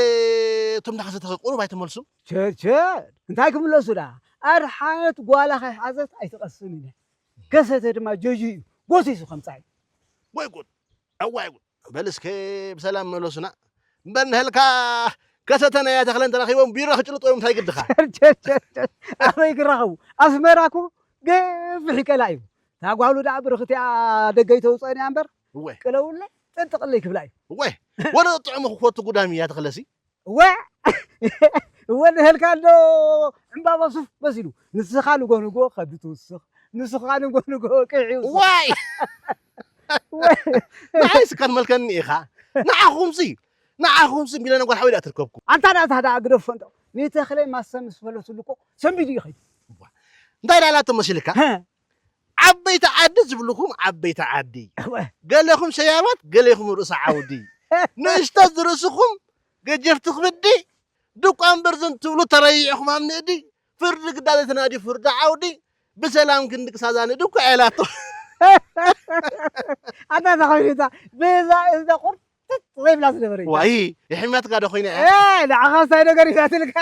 እቶም ዳኸሰተ ቁሩብ ኣይተመልሱ? ቸር፣ ቸር፣ እንታይ ክምለሱ ደኣ? ኣድሓነት ጓላ ከይሓዘት ኣይትቐስን እያ። ከሰተ ድማ ጀጁ እዩ፣ ጎሲሱ ከምጻ እዩ። ወይ ጉድ! እዋይ ጉድ! በል እስከ ብሰላም መለሱና። እምበር ንሀልካ ከሰተ ናይ ተኽለን ተራኺቦም ቢራ ክጭልጡ እዮም፣ እንታይ ግድኻ? ቸር፣ ቸር፣ ቸር፣ ቸር። ኣበይ ክራኸቡ? ኣስመራ እኮ ገፊሕ ይቀላ እዩ። እታ ጓሉ ደኣ ብርኽቲ እያ፣ ደገ ይተውፅአን እያ እምበር፣ እወ። ቅለውለይ፣ ጠንጥቕለይ ክብላ እዩ። እወ። ወረ ጥዑም ክፈቱ ጉዳም እያ ተኽለሲ። እወ። እወ፣ ንሀልካ እንዶ ዕምባባ ሱፍ መሲሉ። ንስኻ ንጎ ንጎ ከብዲ ትውስኽ፣ ንስኻ ንጎ ንጎ ቅዒ ይውስኽ። ዋይ! ወይ። ንዓይ ስካት መልከኒ ኢኻ። ንዓኹምሲ፣ ንዓኹምሲ ሚለና ጓል ሓወይ ደኣ ትርከብኩም። ኣንታ ደኣ፣ ኣታ ደኣ ግደፎ እንዶ። ንተኽለ ማሰ ምስ ፈለሱሉ እኮ ሰንቢዱ ይኸይድ። እንታይ ደኣ ኢላቶ መሲልካ? ሀ። ዓበይቲ ዓዲ ዝብልኹም ዓበይቲ ዓዲ። እወ። ገለኹም ሰያባት፣ ገሌኹም ርእሲ ዓውዲ። ንእሽቶ ዝርእስኹም ገጀፍቲ ክብዲ፣ ድቋ እምበር ዝን ትብሉ ተረይዕኹም ኣብ ንእዲ። ፍርዲ ግዳ ዘይተናድዩ ፍርዲ ዓውዲ። ብሰላም ክንዲ ክሳዛ ንእዲ እኮ እያ ኢላቶ። ኣታ ተኸፊታ፣ ብዛ እዛ ቁርጥጥ ዘይብላ ዝነበረ እዩ። ዋይ፣ የሕምያትካ ዶ ኮይነ እያ? ኤ፣ ንዓኻ እንታይ ነገር ኢላትልካ?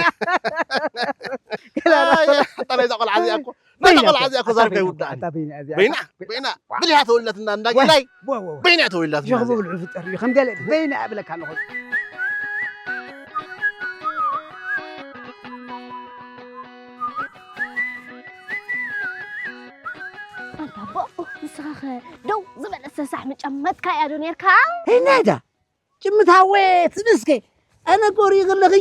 ኣይ፣ ኣታ ናይዛ ቆልዓ እዚኣ እኮ፣ ናይዛ በይና ቆልዓ እኮ፣ እዚኣ እኮ ኣታ ዛርካ በይና እኮ፣ ይውዳእኒ። ኣታ በይና እዚኣ። በይና፣ በይና፣ ብሊሃ ተወሊዳትና እንዳ ዋይ፣ ጊላይ። ዋ፣ ዋ፣ ዋ። በይና ተወሊዳትና ሸኽቡ እዚኣ። ብልዑ ፍጠር እዩ፣ ከም ገለ በይና እብለካ ኣለኹ። ኣንታ ኣቦ፣ ኦኦ፣ ንስኻ ኸ ደው ዝበለ ሰሳሕ ምጨመትካ እያ ዶ ኔርካ? ሄናዳ ጭምት ሃወ ትብስከ ኣነ ጎሪ ዘለኺ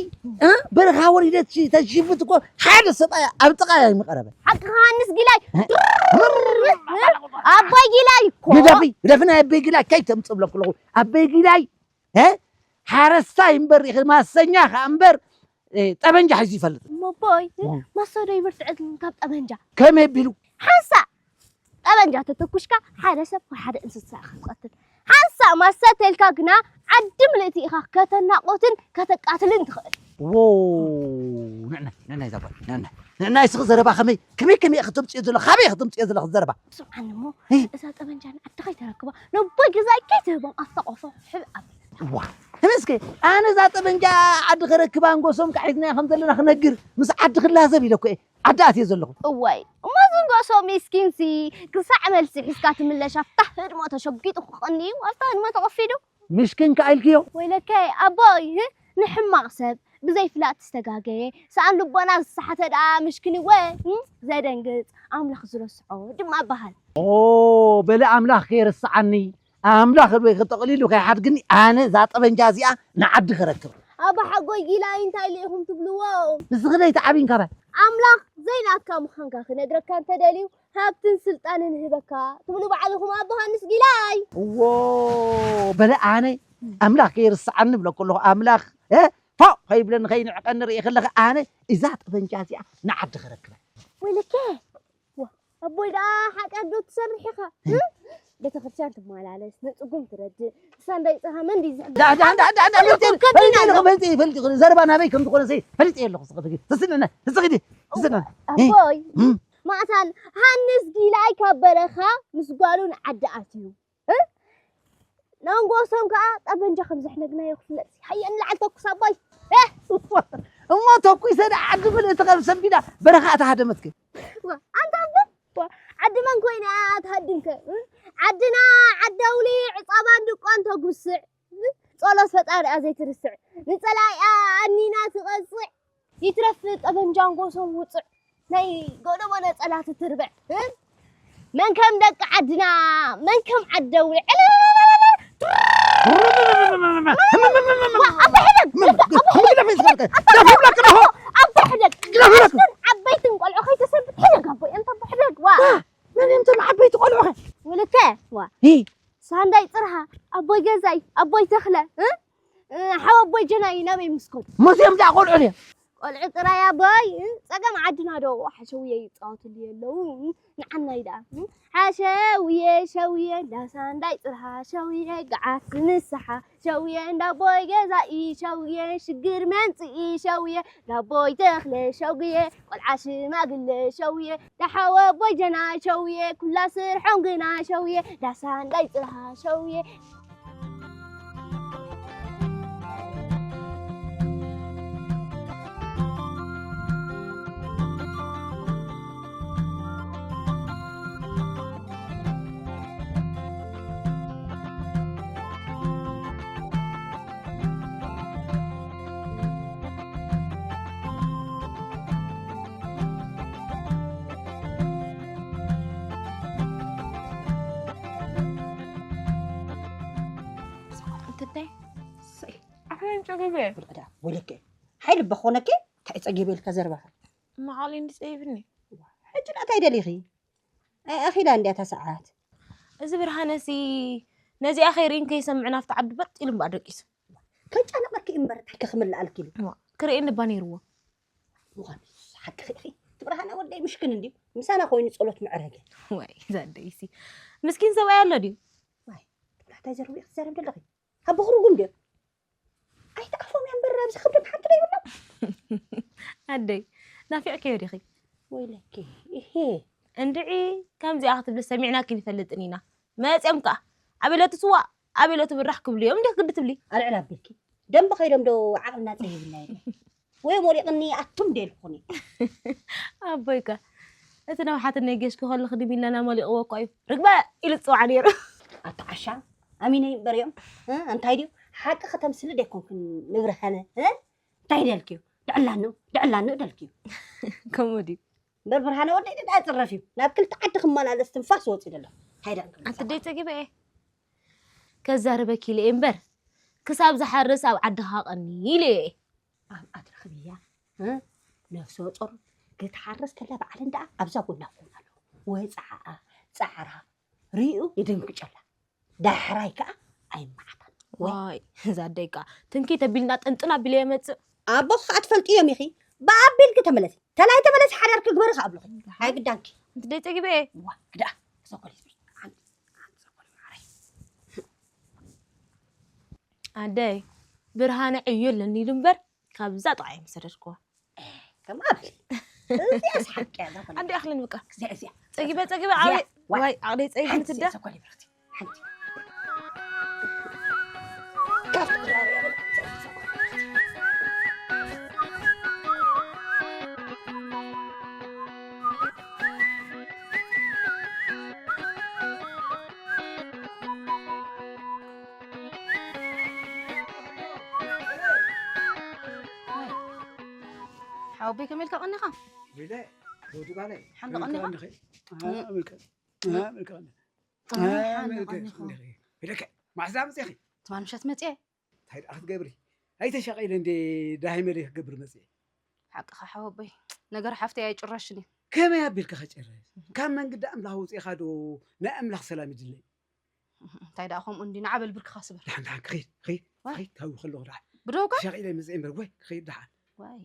በረኻ ወሪደት ተሽፍት እኮ ሓደ ሰብኣይ ኣብ ጥቓ ኣይምቐረበ። ሓቂ ዮሃንስ ጊላይ ኣቦይ ጊላይ እኮ ግደፊ ግደፊ፣ ናይ ኣበይ ጊላይ ከይተምጽእ ብለኩ ኣለኹ። ኣበይ ጊላይ እ ሓረስታይ እምበር ኢኺ ማሰኛ ኸኣ እምበር እ፣ ጠበንጃ ሒዙ ይፈልጥ። እሞ ኣቦይ ማሰዶ ይብርትዐት ካብ ጠበንጃ ከመይ ኣቢሉ ሓንሳእ ጠበንጃ ተተኩሽካ ሓደ ሰብ ወይ ሓደ እንስሳ ኢኻ ትቐትል። ሓንሳእ ማሰ ተልካ ግና ዓዲ ምልእቲ ኢኻ ከተናቆትን ከተቃትልን ትኽእል። ዎ ንዕናይ ንዕናይ ዛጓል ንዕናይ ንዕናይ ስኺ ዘረባ ከመይ ከመይ ከመይ ኢኺ ተምፅዮ ዘሎ ካበይ ኢኺ ተምፅዮ ዘለኺ ዘረባ ስምዓኒ እሞ እዛ ጠበንጃ ንዓዲ ከይተረክባ ነቦይ ገዛይ ከይትህቦም ኣብታ ቆፎ ሕብ ኣብ ዋ ተመስገ ኣነ እዛ ጠበንጃ ዓዲ ከረክባ ንጎሶም ካሒዝናያ ከም ዘለና ክነግር ምስ ዓዲ ክላዘብ ኢለ እኮ እየ ዓዲ ኣትየ ዘለኹ እዋይ እሞ ዝንጎሶ ሚስኪንሲ ክሳዕ መልሲ ሒዝካ ትምለሽ ኣብታ ህድሞ ተሸጊጡ ክቐንዩ ኣብታ ህድሞ ተቐፊዱ ምሽክን ከኣ ኢልክዮ ወይለከ ኣቦይ ንሕማቕ ሰብ ብዘይፍላጥ ዝተጋገየ ሰኣን ልቦና ዝሰሓተ ደኣ ምሽክን እወ ዘደንግጽ ኣምላኽ ዝረስዖ ድማ በሃል ኦ በለ ኣምላኽ ከይርስዓኒ ኣምላኽ እድወይ ክጠቕሊሉ ከይሓድግኒ ኣነ እዛ ጠበንጃ እዚኣ ንዓዲ ክረክብ ኣባ ሓጎይ ጊላይ እንታይ ኢለ ኢኹም ትብልዎ ንስኺ ደይ ተዓቢን ካባይ ኣምላኽ ዘይናትካ ምዃንካ ክነግረካ እንተደልዩ ሃብትን ስልጣንን ይህበካ ትብሉ ባዕልኹም ኣቦ ሃንስ ጊላይ እዎ በለ ኣነ ኣምላኽ ከይርስዓኒ ብለኩ ኣለኹ ኣምላኽ እ ፎእ ከይብለኒ ከይንዕቀኒ ርኢ ከለኺ ኣነ እዛ ጠበንጃ እዚኣ ንዓዲ ከረክበ ወይለከ ዋ ኣቦይ ደኣ ሓጢኣት ዶ ትሰርሕ ኢኻ እ? ቤተክርስትያን ትመላለስ ንፅጉም ትረድእ ንሳ እንዳይፅሃ መን ድዩ ዝሕግዝ ዳ ዳ ዳ ዳ ዳ ፈልጢ ኣለኹ ፈልጢ ፈልጢ ዘለኹ ዘረባ ናበይ ከም ዝኾነ ሰይ ፈልጢ ኣለኹ ስቕ ትግል ትስንነ ትስኺዲ ትስንነ ኣቦይ ማእታን ሃንስ ጊላይ ካብ በረኻ ምስ ጓሉ ንዓዲ ኣትዩ እ? ነንጎሶም ከዓ ጠበንጃ ከም ዘሕነግናዮ ክፍለጥ ሃየ ንላዕል ተኩስ ኣቦይ እ? እሞ ተኩሰ ዳ ዓዲ ምልእቲ ከም ሰንቢዳ በረኻ እታ ሃደመትክ ዋ፣ ኣንታ ኣቦ ዋ፣ ዓዲ መን ኮይና እያ ትሃድምከ እ? ዓድና ዓዲ ኣውሊዕ ፃባን ድቋን ተጉስዕ እ? ጸሎት ፈጣሪኣ ዘይትርስዕ ንጸላኢኣ ኣኒና ትቐጽዕ ይትረፍ ጠበንጃን ጎሶም ውፅዕ ናይ ጎደቦ ነፀላ ትትርብዕ እ? መን ከም ደቂ ዓድና መን ከም ዓደዊ ዕልልልልልል! ዋ፣ ኣቦ ሕደግ! ኣቦ ሕደግ! ኣቦ ሕደግ! ኣቦ ሕደግ! ዓበይትን ቆልዑ ከይተሰብት ሕደግ ኣቦይ ኣንታ ኣቦ ሕደግ ዋ! መን እዮም እቶም ዓበይቲ ቆልዑኸ? ወለተ ዋ! ሳንዳይ ፅርሃ ኣቦይ ገዛይ ኣቦይ ተኽለ እ? ሓወቦይ ጀናይ ናበይ ምስ ከዱ? ምስኦም ደኣ ቆልዑ ድዮም? ቆልዑ ጥራይ ኣቦይ ጸገም ዓድና ዶ ሓሸውየ ይጻወትሉ የለዉ ንዓናይ ደኣ ሓሸውየ ሸውየ ዳሳ እንዳይ ጽርሃ ሸውየ ገዓት ንስሓ ሸውየ እንዳቦይ ገዛኢ ሸውየ ሽግር መንጽኢ ሸውየ ዳቦይ ተኽለ ሸውየ ቆልዓ ሽማግለ ሸውየ ዳሓወቦይ ጀናይ ሸውየ ኩላ ስርሖም ግና ሸውየ ዳሳ እንዳይ ጽርሃ ሸውየ ኣፍረን ጨገበ ብልዕዳ ወለከ ሓይል በኾነከ እንታይ ጸጊበ ኢልካ ዘርባኻ መዓሊ እንዲ ጸይብኒ ሕጂ ናታይ ደሊኺ ኣኺላ እንዲያ እታ ሰዓት እዚ ብርሃነሲ ነዚኣ ከይርእን ከይሰምዕን ኣብቲ ዓዲ በጥ ኢሉ እምበኣ ደቂሱ ከይጨነቐኪ እምበር እንታይ ከኽምልኣልኪ ኢሉ ክርእየኒ እባ ነይርዎ ምዃኑ ሓቅኺ ኢኺ እቲ ብርሃነ ወደይ ምሽክን እንድዩ ምሳና ኮይኑ ጸሎት ምዕረገ ዋይ እዛ ኣደይሲ ምስኪን ሰብኣይ ኣሎ ድዩ እንታይ ዘረቡ ኢኺ ትዛረብ ዘለኺ ካብ ብኽሩጉም ድዮም ኣይትኣፎም እያ እምበር ኣብዚ ከብዶም ሓንቲ ዶ ይብሎም ኣደይ ናፊቕክዮ ዲኺ ወይለኪ እሄ እንድዒ ከምዚኣ ክትብሊ ሰሚዕናኪ ንፈልጥን ኢና መፅኦም ከዓ ኣበይ ለትስዋእ ኣበይ ለትብራሕ ክብሉ እዮም እንዲኽ ግዲ ትብሊ ኣልዕል ኣቢልኪ ደንበ ከይዶም ዶ ዓቕልና ፀሂብና የለ ወይ ሞሪቕኒ ኣቱም ደልኩኒ ኣቦይካ እቲ ነውሓትነይ ጌሽ ክኸልኽ ድሚላና መሊቕዎ እኳ እዩ ርግበ ኢሉ ዝፅዋዕ ነይሩ ኣታ ዓሻ ኣሚነይ እምበር እዮም እንታይ ድዩ ሓቂ ከተምስሊ ደይኮንክን ንብርሃነ እንታይ ደልክዩ ድዕላኑ ድዕላኑ ደልክዩ ከምኡ ድዩ እምበር ብርሃነ ወደይ ደኣ ጽረፍ እዩ። ናብ ክልተ ዓዲ ክመላለስ ትንፋስ ወጺኡ ዘሎ። ሃይዳ እንክመጽእ። ኣቲ ደይ ጸጊበ እየ። ከዛርበኪ ኢለ እየ እምበር፣ ክሳብ ዝሓርስ ኣብ ዓድኻ ቀኒ ኢለ እየ። ኣብኣ ትረኽብያ፣ እ? ነፍሰ ጡር ክትሓርስ ከላ በዓለን ደኣ ኣብዛ ጎና ክኾን ኣለዎ። ወጻዓኣ፣ ጻዕራ፣ ርእዩ ይድንግጨላ። ዳሕራይ ከኣ ኣይመዓታን። ዋይ፣ እዛ ኣደይ ከኣ ትንኪ ተቢልና ጥንጥን ኣቢለ የመጽእ። ኣቦኺ ከኣ ትፈልጥዮም ኢኺ። ብኣቢልኪ ተመለሲ። ተላይ ተመለሲ ሓዳርኪ ግበሪ ከኣ ኣብሎኺ። ኣይግዳንኪ። እንት ደይ ጸጊበ እየ። ዋ፣ ግዳ። ዘኮሊ ዝብሪ። ሓንቲ፣ ሓንቲ ዘኮሊ ማዕረይ። ኣደይ፣ ብርሃነ ዕዮ ኣለኒ ኢሉ እምበር፣ ካብዛ ጥቓ እዮም ዝሰደድክዎ። ከምኣ በሊ። እዚኣስ ሓቂ እያ፣ እዛ ኮለል። ኣንዲ ኣኽልን በቃ። እዚኣ፣ እዚኣ። ጸጊበ፣ ጸጊበ፣ እዚኣ፣ ዓቕሊ፣ ዋ። ዋይ፣ ዓቕሊ ጸጊበ ሓንቲ ትዳ። እዚኣ ኮለል ብርኽቲ። ሓንቲ። ካብቲ ቅራሪ እያ በላ። ሓወቦይ ከመይ ኢልካ ቀኒኻ? ቢለ፣ ወዲ ጓለይ፣ ሓንቲ ከመይ ቀኒኻ? ቀኒኺ? እ። ኣመልከ-፣ ኣመልከ-፣ ኣመልከ-፣ ኣመልከ-፣ ሓንቲ ኣመልከ-፣ ቀኒኻ? ቀኒኺ። ቢለከ፣ ማዕዛ መጺኺ? ትማል ምሸት መጺኤ። እንታይ ደኣ ክትገብሪ? ኣይተሻቒለ እንዴ ዳሂመ ደይ ክገብር መጺኤ? ሓቅኻ ሓወቦይ፣ ነገር ሓፍተይ ኣይጭረሽን እዩ። ከመይ ኣቢልካ ከጨርስ? ካብ መንገዲ ኣምላኽ ወጺእኻ ዶ ናይ ኣምላኽ ሰላም ይድለይ? እንታይ ደኣ ከምኡ እንዲ ንዓ በል ብርክኻ ስበር። ደሓን፣ ደሓን፣ ክኸይድ፣ ክኸይድ፣ ዋ። ክኸይድ፣ ካብኡ ከለኹ ደሓን። ብደውካ? ሻቒለ መጽእ እምበር፣ ወይ፣ ክኸይድ ደሓን። ዋይ።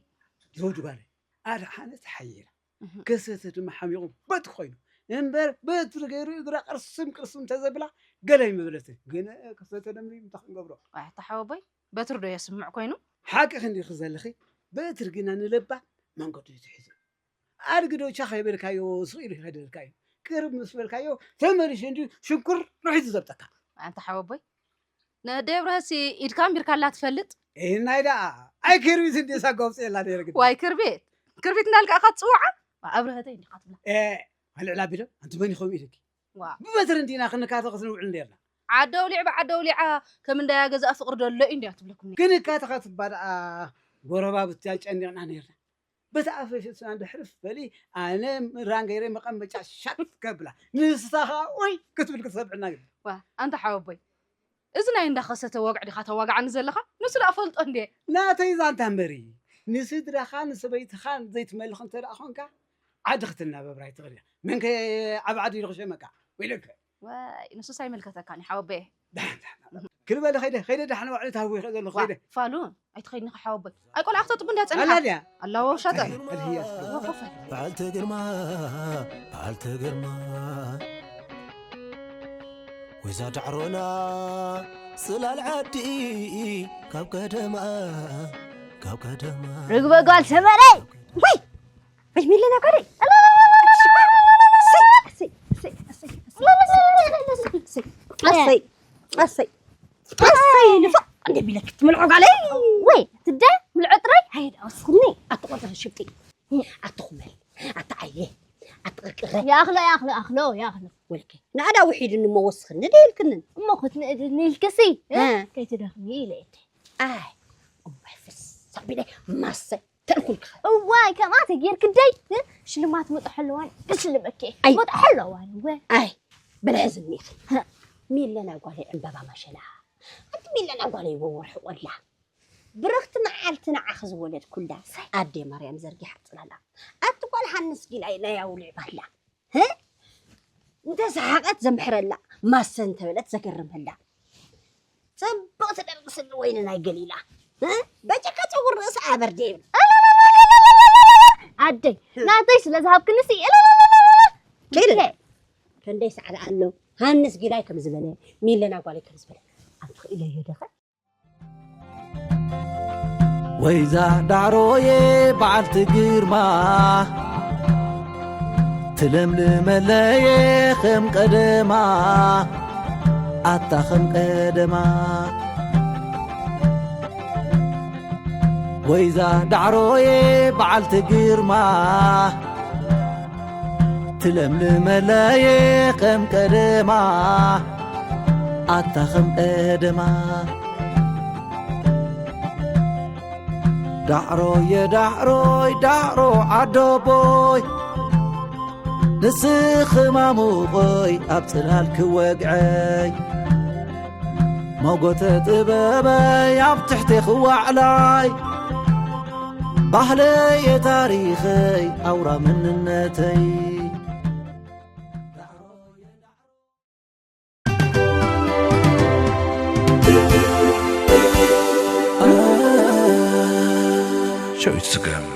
ዘውዲ ጓለይ፣ ኣድሓነ ተሓይራ። እህ። ከሰተ ድማ ሓሚቑ በትሪ ኮይኑ። እምበር በትሪ ገይሩ እግራ ቅርስም ቅርስም እንተዘብላ ገለ ኣይምበለትን። ግን ከሰተ ደምሪ እንታይ ክንገብሮ? ዋይ፣ ኣታ ሓወቦይ፣ በትሪ ዶ የስምዕ ኮይኑ? ሓቂ ክንዲኺ ዘለኺ፣ በትሪ ግና ንለባ መንገዱ እዩ ትሒዙ። ኣድጊ ዶ ቻኽ የበልካዮ፣ ስቕ ኢሉ ይኸደልካዮ። ቅርብ ምስ በልካዮ፣ ተመሊሹ እንዲ ሽንኩር ርሒቱ ዘብጠካ። ኣንታ ሓወቦይ፣ ንደብረሲ ኢድካ ኣንቢርካላ ትፈልጥ? ኤህ፣ ናይ ደኣ። ኣይ ክርቢት እንዴ ሳጓ ኣውፅኤላ ነይረ ግዲ። ዋይ ክርቢት፣ ክርቢት እንዳልካ ኢኻ ትፅውዓ? ኣብረሀተይ እንዲኻ ትብላ። ኤ፣ ኣልዕላ ቢሎ፣ ኣንቲ መን ይኸውን ኢልኪ? ዋ። ብበትሪ እንዲና ክንካተ ክትንውዕል ነርና። ዓዲ ኣውሊዕ ብዓዲ ኣውሊዓ ከም እንዳያ ገዛእ ፍቕሪ ደሎ እዩ እንዲያ ትብለኩም ነይራ። ክንካተ ክትባ ደኣ ጎረባብቲ ኣጨኒቕና ነርና። በቲ ኣፈ ፊትና እንድሕር በሊ፣ ኣነ ራንገይረ መቐመጫ ሻት ከብላ፣ ንስኻ ኦይ ክትብል ክትሰብዕና ግዲ። ዋ፣ ኣንታ ሓወቦይ፣ እዚ ናይ እንዳኸሰተ ወግዒ ዲኻ ተዋግዓኒ ዘለኻ? ንሱ ደኣ ፈልጦ እንዴ? ናተይ ዛንታ እምበሪ፣ ንስድራኻ ንሰበይትኻ ዘይትመልኽ እንተ ደኣ ኾንካ፣ ዓዲ ክትናበብር ኣይትኽእል ኢኻ። መንከ ዓብ ዓዲ ኢሉ ክሸመካ? ወይለከ። ዋይ፣ ንሱስ ኣይመልከተካን እዩ ሓወቦየ። ደሓን፣ ደሓን። ክልበለ ኸይደ፣ ኸይደ ደሓን ዋዕለ ታህዊ ኸይደ፣ ዋ፣ ኸይደ። ፋሉን፣ ኣይትኸይድኒ ኸሓወቦይ። ኣይ፣ ቆልዓ ክተጥቡ እንዳ ጸኒሓ። ኣላ ድያ? ኣለዎ፣ ሻጠ። ኣልህያ፣ ኣልህያ። ወኸፈ። በዓልቲ ግርማ፣ በዓልቲ ግርማ። ወይዛ ዳዕሮና፣ ጽላል ዓዲ፣ ካብ ቀደማ፣ ካብ ቀደማ። ርግበ ጓል ሰመረይ! ወይ! ወይ ሚለና ጓለይ! ኣሰይ! ኣሰይ! ኣሰይ! ኣሰይ! ንፋቕ እንደ ቢለክ ትምልዖ ጓለይ! ወይ! ትደ ምልዖ ጥራይ? ሃይዳ ወስኽኒ! ኣትቆርጠ ሽብጢ! ኣትኹመል! ኣትዓየ! ኣትቕርቅረ! ያኽሎ! ያኽሎ! ያኽሎ! ያኽሎ! ወልከ! ንኣዳ ውሒድኒ እሞ ወስኽኒ ደይልክንን! እሞ ክትንእድኒ ኢልክሲ! እ? ከይትደኽሚ ኢለ እየ። ኣይ! እሞ ፍስ! ኣቢለ ማሰ! ተልኩልካ። እዋይ፣ ከምኣ ተጌርክ ደይ፣ እ? ሽልማት መጥሖ ኣለዋን ክሽልመኪ። ኣይ። መጥሖ ኣለዋን፣ እወ። ኣይ፣ በልሐ ዝኒት። ሚለና ጓለይ ዕምበባ ማሸላ። ኣንቲ ሚለና ጓለይ ወወርሒ ቆላ። ብርኽቲ መዓልቲ ንዓኺ ዝወለድኩላ። ኣደ ማርያም ዘርጊሓ ጽላላ። ኣቲ ጓል ሃንስ ጊላይ ናይ ኣውሊዕ ባላ። እ? እንተ ሰሓቐት ዘምሕረላ፣ ማሰ እንተ በለት ዘገርመላ። ጽብቕቲ ደርቂ ስኒ ወይኒ ናይ ገሊላ። እ? በጨካ ጸጉር ርእሲ ኣበርዴ ይብል። ኣደይ፣ ናተይ ስለ ዝሃብክንሲ፣ እልልልልልል። ኪድ። ኪድ። ክንደይ ሰዓዳ ኣሎ። ሃንስ ጊላይ ከም ዝበለ፣ ሚለና ጓለይ ከም ዝበለ። ኣንተ ኢለዮ ደኸ? ወይዛ ዳዕሮየ በዓልቲ ግርማ፣ ትለምልመለየ ከም ቀደማ፣ ኣታ ከም ቀደማ። ወይዛ ዳዕሮየ በዓልቲ ግርማ፣ ትለምልመለየ ከም ቀደማ፣ ኣታ ከም ቀደማ። ዳዕሮየ ዳዕሮይ ዳዕሮ ዓዶቦይ፣ ንስኺ ማሙቐይ ኣብ ጽላል ክወግዐይ፣ ሞጎተ ጥበበይ ኣብ ትሕቲ ክዋዕላይ፣ ባህለየ ታሪኸይ ኣውራ መንነተይ። ሸዊት ስገም